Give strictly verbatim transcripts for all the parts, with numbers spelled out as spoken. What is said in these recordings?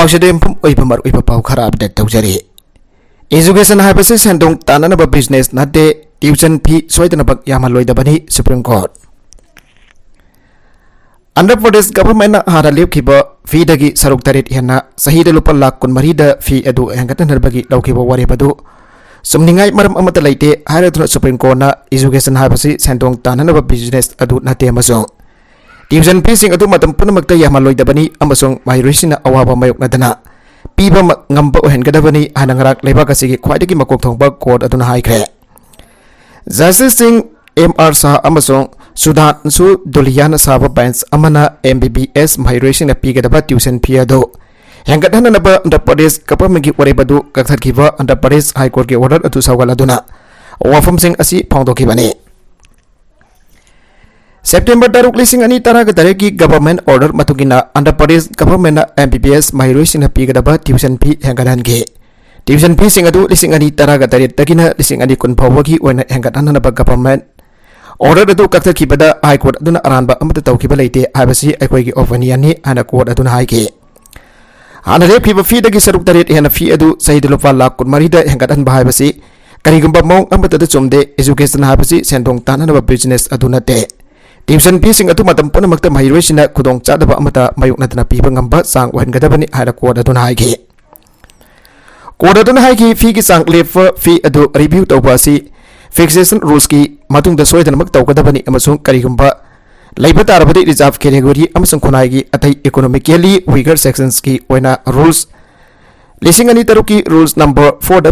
ꯑꯁꯤꯗ ꯌꯨꯝꯐꯝ ꯑꯣꯏꯕ ꯃꯔꯨꯑꯣꯏꯕ ꯄꯥꯎ ꯈꯔ ꯑꯞꯗꯦꯠ ꯇꯧꯖꯔꯤ꯫ Education ꯍꯥꯏꯕꯁꯤ ꯁꯦꯟꯗꯣꯡ ꯇꯥꯅꯅꯕ ꯕꯤꯖꯤꯅꯦꯁ ꯅꯠꯇꯦ, tuition fee ꯁꯣꯏꯗꯅꯃꯛ ꯌꯥꯝꯍꯜꯂꯣꯏꯗꯕꯅꯤ, Supreme Court꯫ ꯑꯟꯙ꯭ꯔ ꯄ꯭ꯔꯗꯦꯁ ꯒꯚꯔꯟꯃꯦꯟꯠꯅ ꯍꯥꯟꯅ ꯂꯦꯞꯈꯤꯕ feeꯗꯒꯤ ꯁꯔꯨꯛ ꯇꯔꯦꯠ ꯍꯦꯟꯅ ꯆꯍꯤꯗ ꯂꯨꯄꯥ ꯂꯥꯈ ꯀꯨꯟꯃꯔꯤꯗ fee ꯑꯗꯨ ꯍꯦꯟꯒꯠꯍꯟꯅꯕꯒꯤ ꯂꯧꯈꯤꯕ ꯋꯥꯔꯦꯞ ꯑꯗꯨ ꯆꯨꯝꯅꯤꯡꯉꯥꯏ ꯃꯔꯝ ꯑꯃꯠꯇ ꯂꯩꯇꯦ ꯍꯥꯏꯔꯗꯨꯅ Supreme Courtꯅ education ꯍꯥꯏꯕꯁꯤ ꯁꯦꯟꯗꯣꯡ ꯇꯥꯅꯅꯕ ꯕꯤꯖꯤꯅꯦꯁ ꯑꯗꯨ ꯅꯠꯇꯦ ꯑꯃꯁꯨꯡ tuition feeꯁꯤꯡ ꯑꯗꯨ ꯃꯇꯝ ꯄꯨꯝꯅꯃꯛꯇ ꯌꯥꯝꯍꯜꯂꯣꯏꯗꯕꯅꯤ ꯑꯃꯁꯨꯡ ꯃꯍꯩꯔꯣꯏꯁꯤꯡꯅ ꯑꯋꯥꯕ ꯃꯥꯌꯣꯛꯅꯗꯅ ꯄꯤꯕ ꯃ-, ꯉꯝꯕ ꯑꯣꯏꯍꯟꯒꯗꯕꯅꯤ ꯍꯥꯏꯅ ꯉꯔꯥꯡ ꯂꯩꯕꯥꯛ ꯑꯁꯤꯒꯤ ꯈ꯭ꯋꯥꯏꯗꯒꯤ ꯃꯀꯣꯛ ꯊꯣꯡꯕ court ꯑꯗꯨꯅ ꯍꯥꯏꯈ꯭ꯔꯦ꯫ Justice ꯁꯤꯡ ꯑꯦꯝ ꯑꯥꯔ ꯁꯥꯍ ꯑꯃꯁꯨꯡ ꯁꯨꯙꯥꯟꯁꯨ ꯙꯨꯂꯤꯌꯥꯅ ꯁꯥꯕ ꯕꯦꯟꯆ ꯑꯃꯅ ꯑꯦꯝ ꯕꯤ ꯕꯤ ꯑꯦꯁ ꯃꯍꯩꯔꯣꯏꯁꯤꯡꯅ ꯄꯤꯒꯗꯕ tuition fee ꯑꯗꯨ ꯍꯦꯟꯒꯠꯍꯟꯅꯅꯕ ꯑꯟꯙ꯭ꯔ ꯄ꯭ꯔꯗꯦꯁ ꯒꯚꯔꯟꯃꯦꯟꯠꯀꯤ ꯋꯥꯔꯦꯞ ꯑꯗꯨ ꯀꯛꯊꯠꯈꯤꯕ ꯑꯟꯙ꯭ꯔ ꯄ꯭ꯔꯗꯦꯁ ꯍꯥꯏ ꯀꯣꯔꯠꯀꯤ order ꯑꯗꯨ ꯁꯧꯒꯠꯂꯗꯨꯅ ꯋꯥꯐꯝꯁꯤꯡ ꯑꯁꯤ ꯐꯣꯡꯗꯣꯛꯈꯤꯕꯅꯤ꯫ ꯁꯦꯞꯇꯦꯝꯕꯔ ꯇꯔꯨꯛ, ꯂꯤꯁꯤꯡ ꯑꯅꯤ ꯇꯔꯥꯒ ꯇꯔꯦꯠꯀꯤ government order ꯃꯇꯨꯡ ꯏꯟꯅ ꯑꯟꯙ꯭ꯔ ꯄ꯭ꯔꯗꯦꯁ ꯒꯚꯔꯟꯃꯦꯟꯠꯅ ꯑꯦꯝ ꯕꯤ ꯕꯤ ꯑꯦꯁ ꯃꯍꯩꯔꯣꯏꯁꯤꯡꯅ ꯄꯤꯒꯗꯕ tuition fee ꯍꯦꯟꯒꯠꯍꯟꯈꯤ꯫ Tuition feeꯁꯤꯡ ꯑꯗꯨ ꯂꯤꯁꯤꯡ ꯑꯅꯤ ꯇꯔꯥꯒ ꯇꯔꯦꯠꯇꯒꯤꯅ ꯂꯤꯁꯤꯡ ꯑꯅꯤ ꯀꯨꯟ ꯐꯥꯎꯕꯒꯤ ꯑꯣꯏꯅ ꯍꯦꯟꯒꯠꯍꯟꯅꯅꯕ government order ꯑꯗꯨ ꯀꯛꯊꯠꯈꯤꯕꯗ ꯍꯥꯏ ꯀꯣꯔꯠ ꯑꯗꯨꯅ ꯑꯔꯥꯟꯕ ꯑꯃꯠꯇ ꯇꯧꯈꯤꯕ ꯂꯩꯇꯦ ꯍꯥꯏꯕꯁꯤ ꯑꯩꯈꯣꯏꯒꯤ opinionꯅꯤ ꯍꯥꯏꯅ ꯀꯣꯔꯠ ꯑꯗꯨꯅ ꯍꯥꯏꯈꯤ꯫ ꯍꯥꯟꯅ ꯂꯦꯞꯈꯤꯕ feeꯗꯒꯤ ꯁꯔꯨꯛ ꯇꯔꯦꯠ ꯍꯦꯟꯅ fee ꯑꯗꯨ ꯆꯍꯤꯗ ꯂꯨꯄꯥ ꯂꯥꯈ ꯀꯨꯟꯃꯔꯤꯗ ꯍꯦꯟꯒꯠꯍꯟꯕ ꯍꯥꯏꯕꯁꯤ ꯀꯔꯤꯒꯨꯝꯕ ꯃꯑꯣꯡ ꯑꯃꯠꯇꯗ ꯆꯨꯝꯗꯦ꯫ Education ꯍꯥꯏꯕꯁꯤ ꯁꯦꯟꯗꯣꯡ ꯇꯥꯅꯅꯕ business ꯑꯗꯨ ꯅꯠꯇꯦ꯫ Tuition feeꯁꯤꯡ ꯑꯗꯨ ꯃꯇꯝ ꯄꯨꯝꯅꯃꯛꯇ ꯃꯍꯩꯔꯣꯏꯁꯤꯡꯅ ꯈꯨꯗꯣꯡꯆꯥꯗꯕ ꯑꯃꯠꯇ ꯃꯥꯌꯣꯛꯅꯗꯅ ꯄꯤꯕ ꯉꯝꯕ ꯆꯥꯡ ꯑꯣꯏꯍꯟꯒꯗꯕꯅꯤ ꯍꯥꯏꯅ ꯀꯣꯔꯠ ꯑꯗꯨꯅ ꯍꯥꯏꯈꯤ꯫ ꯀꯣꯔꯠ ꯑꯗꯨꯅ ꯍꯥꯏꯈꯤ, feeꯒꯤ ꯆꯥꯡ ꯂꯦꯞꯄ, fee ꯑꯗꯨ review ꯇꯧꯕ ꯑꯁꯤ fixation rulesꯀꯤ ꯃꯇꯨꯡꯗ ꯁꯣꯏꯗꯅꯃꯛ ꯇꯧꯒꯗꯕꯅꯤ ꯑꯃꯁꯨꯡ ꯀꯔꯤꯒꯨꯝꯕ ꯂꯩꯕ ꯇꯥꯔꯕꯗꯤ reserve category ꯑꯃꯁꯨꯡ ꯈꯨꯟꯅꯥꯏꯒꯤ ꯑꯇꯩ economically weaker sectionsꯀꯤ ꯑꯣꯏꯅ rules ꯂꯤꯁꯤꯡ ꯑꯅꯤ ꯇꯔꯨꯛꯀꯤ rules number fourꯗ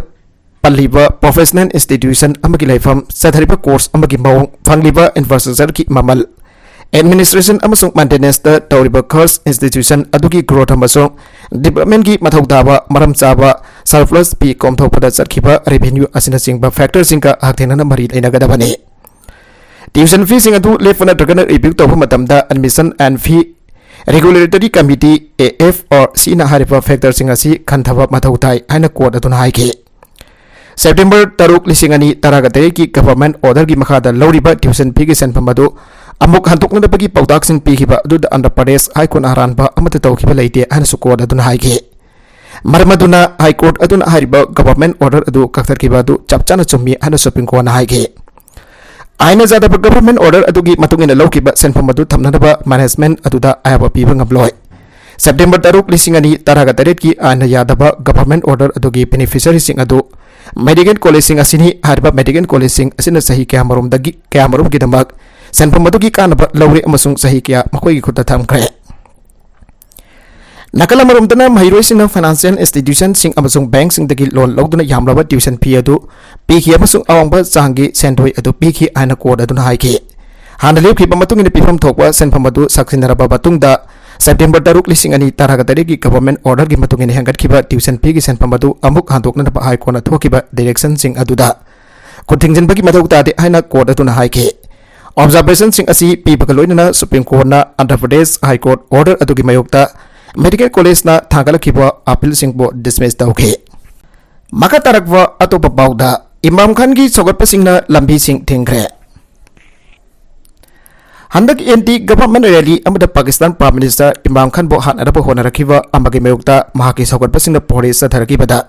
ꯄꯜꯂꯤꯕ professional institution ꯑꯃꯒꯤ ꯂꯩꯐꯝ, ꯆꯠꯊꯔꯤꯕ course ꯑꯃꯒꯤ ꯃꯑꯣꯡ, ꯐꯪꯂꯤꯕ infrastructureꯒꯤ ꯃꯃꯜ, administration ꯑꯃꯁꯨꯡ maintenanceꯇ ꯇꯧꯔꯤꯕ ꯈꯔꯆ, institution ꯑꯗꯨꯒꯤ growth ꯑꯃꯁꯨꯡ developmentꯀꯤ ꯃꯊꯧ ꯇꯥꯕ ꯃꯔꯝ ꯆꯥꯕ surplus fee ꯀꯣꯝꯊꯣꯛꯄꯗ ꯆꯠꯈꯤꯕ revenue ꯑꯁꯤꯅꯆꯤꯡꯕ factorꯁꯤꯡꯒ ꯍꯛꯊꯦꯡꯅꯅ ꯃꯔꯤ ꯂꯩꯅꯒꯗꯕꯅꯤ꯫ Tuition feeꯁꯤꯡ ꯑꯗꯨ ꯂꯦꯞꯄ ꯅꯠꯇ꯭ꯔꯒꯅ review ꯇꯧꯕ ꯃꯇꯝꯗ Admission and Fee Regulatory Committee, A F R Cꯅ ꯍꯥꯏꯔꯤꯕ factorꯁꯤꯡ ꯑꯁꯤ ꯈꯟꯊꯕ ꯃꯊꯧ ꯇꯥꯏ ꯍꯥꯏꯅ ꯀꯣꯔꯠ ꯑꯗꯨꯅ ꯍꯥꯏꯈꯤ꯫ ꯁꯦꯞꯇꯦꯝꯕꯔ ꯇꯔꯨꯛ, ꯂꯤꯁꯤꯡ ꯑꯅꯤ ꯇꯔꯥꯒ ꯇꯔꯦꯠꯀꯤ government orderꯒꯤ ꯃꯈꯥꯗ ꯂꯧꯔꯤꯕ tuition feeꯒꯤ ꯁꯦꯟꯐꯝ ꯑꯗꯨ ꯑꯃꯨꯛ ꯍꯟꯗꯣꯛꯅꯅꯕꯒꯤ ꯄꯥꯎꯇꯥꯛꯁꯤꯡ ꯄꯤꯈꯤꯕ ꯑꯗꯨꯗ ꯑꯟꯙ꯭ꯔ ꯄ꯭ꯔꯗꯦꯁ ꯍꯥꯏ ꯀꯣꯔꯠꯅ ꯑꯔꯥꯟꯕ ꯑꯃꯠꯇ ꯇꯧꯈꯤꯕ ꯂꯩꯇꯦ ꯍꯥꯏꯅꯁꯨ ꯀꯣꯔꯠ ꯑꯗꯨꯅ ꯍꯥꯏꯈꯤ꯫ ꯃꯔꯝ ꯑꯗꯨꯅ ꯍꯥꯏ ꯀꯣꯔꯠ ꯑꯗꯨꯅ ꯍꯥꯏꯔꯤꯕ ꯒꯚꯔꯟꯃꯦꯟꯠ ꯑꯣꯔꯗꯔ ꯑꯗꯨ ꯀꯛꯊꯠꯈꯤꯕ ꯑꯗꯨ ꯆꯞ ꯆꯥꯅ ꯆꯨꯝꯃꯤ ꯍꯥꯏꯅ ꯁꯨꯄ꯭ꯔꯤꯝ ꯀꯣꯔꯠꯅ ꯍꯥꯏꯈꯤ꯫ ꯑꯥꯏꯟꯅ ꯌꯥꯗꯕ ꯒꯚꯔꯟꯃꯦꯟꯠ ꯑꯣꯔꯗꯔ ꯑꯗꯨꯒꯤ ꯃꯇꯨꯡ ꯏꯟꯅ ꯂꯧꯈꯤꯕ ꯁꯦꯟꯐꯝ ꯑꯗꯨ ꯊꯝꯅꯅꯕ ꯃꯦꯅꯦꯖꯃꯦꯟꯠ ꯑꯗꯨꯗ ꯑꯌꯥꯕ ꯄꯤꯕ ꯉꯝꯂꯣꯏ꯫ ꯁꯦꯞꯇꯦꯝꯕꯔ ꯇꯔꯨꯛ, ꯂꯤꯁꯤꯡ ꯑꯅꯤ ꯇꯔꯥꯒ ꯇꯔꯦꯠꯀꯤ ꯑꯥꯏꯟꯅ ꯌꯥꯗꯕ ꯒꯚꯔꯟꯃꯦꯟꯠ ꯑꯣꯔꯗꯔ ꯑꯗꯨꯒꯤ ꯕꯦꯅꯤꯐꯤꯁꯔꯤꯁꯤꯡ ꯑꯗꯨ ꯃꯦꯗꯤꯀꯦꯜ ꯀꯣꯂꯦꯖꯁꯤꯡ ꯑꯁꯤꯅꯤ꯫ ꯍꯥꯏꯔꯤꯕ ꯃꯦꯗꯤꯀꯦꯜ ꯀꯣꯂꯦꯖꯁꯤꯡ ꯑꯁꯤꯅ ꯆꯍꯤ ꯀꯌꯥꯃꯔꯨꯝꯗꯒꯤ, ꯀꯌꯥꯃꯔꯨꯝꯒꯤꯗꯃꯛ ꯁꯦꯟꯐꯝ ꯑꯗꯨꯒꯤ ꯀꯥꯟꯅꯕ ꯂꯧꯔꯦ ꯑꯃꯁꯨꯡ ꯆꯍꯤ ꯀꯌꯥ ꯃꯈꯣꯏꯒꯤ ꯈꯨꯠꯇ ꯊꯝꯈ꯭ꯔꯦ꯫ ꯅꯥꯀꯜ ꯑꯃꯔꯣꯝꯗꯅ ꯃꯍꯩꯔꯣꯏꯁꯤꯡꯅ ꯐꯥꯏꯅꯥꯟꯁꯤꯌꯦꯜ ꯏꯟꯁꯇꯤꯇ꯭ꯌꯨꯁꯟꯁꯤꯡ ꯑꯃꯁꯨꯡ ꯕꯦꯡꯛꯁꯤꯡꯗꯒꯤ ꯂꯣꯟ ꯂꯧꯗꯨꯅ ꯌꯥꯝꯂꯕ ꯇ꯭ꯌꯨꯁꯟ ꯐꯤ ꯑꯗꯨ ꯄꯤꯈꯤ ꯑꯃꯁꯨꯡ ꯑꯋꯥꯡꯕ ꯆꯥꯡꯒꯤ ꯁꯦꯟꯗꯣꯏ ꯑꯗꯨ ꯄꯤꯈꯤ ꯍꯥꯏꯅ ꯀꯣꯔꯠ ꯑꯗꯨꯅ ꯍꯥꯏꯈꯤ꯫ ꯍꯥꯟꯅ ꯂꯦꯞꯈꯤꯕ ꯃꯇꯨꯡ ꯏꯟꯅ ꯄꯤꯐꯝ ꯊꯣꯛꯄ ꯁꯦꯟꯐꯝ ꯑꯗꯨ ꯁꯥꯛꯁꯤꯟꯅꯔꯕ ꯃꯇꯨꯡꯗ, ꯁꯦꯞꯇꯦꯝꯕꯔ ꯇꯔꯨꯛ, ꯂꯤꯁꯤꯡ ꯑꯅꯤ ꯇꯔꯥꯒ ꯇꯔꯦꯠꯀꯤ ꯒꯚꯔꯟꯃꯦꯟꯠ ꯑꯣꯔꯗꯔꯒꯤ ꯃꯇꯨꯡ ꯏꯟꯅ ꯍꯦꯟꯒꯠꯈꯤꯕ ꯇ꯭ꯌꯨꯁꯟ ꯐꯤꯒꯤ ꯁꯦꯟꯐꯝ ꯑꯗꯨ ꯑꯃꯨꯛ ꯍꯟꯗꯣꯛꯅꯅꯕ ꯍꯥꯏ ꯀꯣꯔꯠꯅ ꯊꯣꯛꯈꯤꯕ ꯗꯤꯔꯦꯛꯁꯟꯁꯤꯡ ꯑꯗꯨꯗ ꯈꯨꯠ ꯊꯤꯡꯖꯤꯟꯕꯒꯤ ꯃꯊꯧ ꯇꯥꯗꯦ ꯍꯥꯏꯅ ꯀꯣꯔꯠ ꯑꯗꯨꯅ ꯍꯥꯏꯈꯤ꯫ ꯑꯣꯕꯖꯥꯔꯕꯦꯁꯟꯁꯤꯡ ꯑꯁꯤ ꯄꯤꯕꯒ ꯂꯣꯏꯅꯅ ꯁꯨꯄ꯭ꯔꯤꯝ ꯀꯣꯔꯠꯅ Andhra Pradesh high court order ꯑꯗꯨꯒꯤ ꯃꯥꯌꯣꯛꯇ ꯃꯦꯗꯤꯀꯦꯜ ꯀꯣꯂꯦꯖꯅ ꯊꯥꯡꯒꯠꯂꯛꯈꯤꯕ ꯑꯄꯤꯜꯁꯤꯡꯕꯨ ꯗꯤꯁꯃꯤꯁ ꯇꯧꯈꯤ꯫ ꯃꯈꯥ ꯇꯥꯔꯛꯄ ꯑꯇꯣꯞꯄ ꯄꯥꯎꯗ, ꯏꯃꯔꯥꯟ ꯈꯥꯟꯒꯤ ꯁꯧꯒꯠꯄꯁꯤꯡꯅ ꯂꯝꯕꯤꯁꯤꯡ ꯊꯤꯡꯈ꯭ꯔꯦ꯫ ꯍꯟꯗꯛ ꯑꯦꯟꯇꯤ ꯒꯚꯔꯟꯃꯦꯟꯠ ꯔꯦꯂꯤ ꯑꯃꯗ ꯄꯥꯀꯤꯁꯇꯥꯟ ꯄ꯭ꯔꯥꯏꯝ ꯃꯤꯅꯤꯁꯇꯔ ꯏꯃꯔꯥꯟ ꯈꯥꯟꯕꯨ ꯍꯥꯠꯅꯅꯕ ꯍꯣꯠꯅꯔꯛꯈꯤꯕ ꯑꯃꯒꯤ ꯃꯥꯌꯣꯛꯇ ꯃꯍꯥꯛꯀꯤ ꯁꯧꯒꯠꯄꯁꯤꯡꯅ ꯐꯣꯔꯁ ꯆꯠꯊꯔꯛꯈꯤꯕꯗ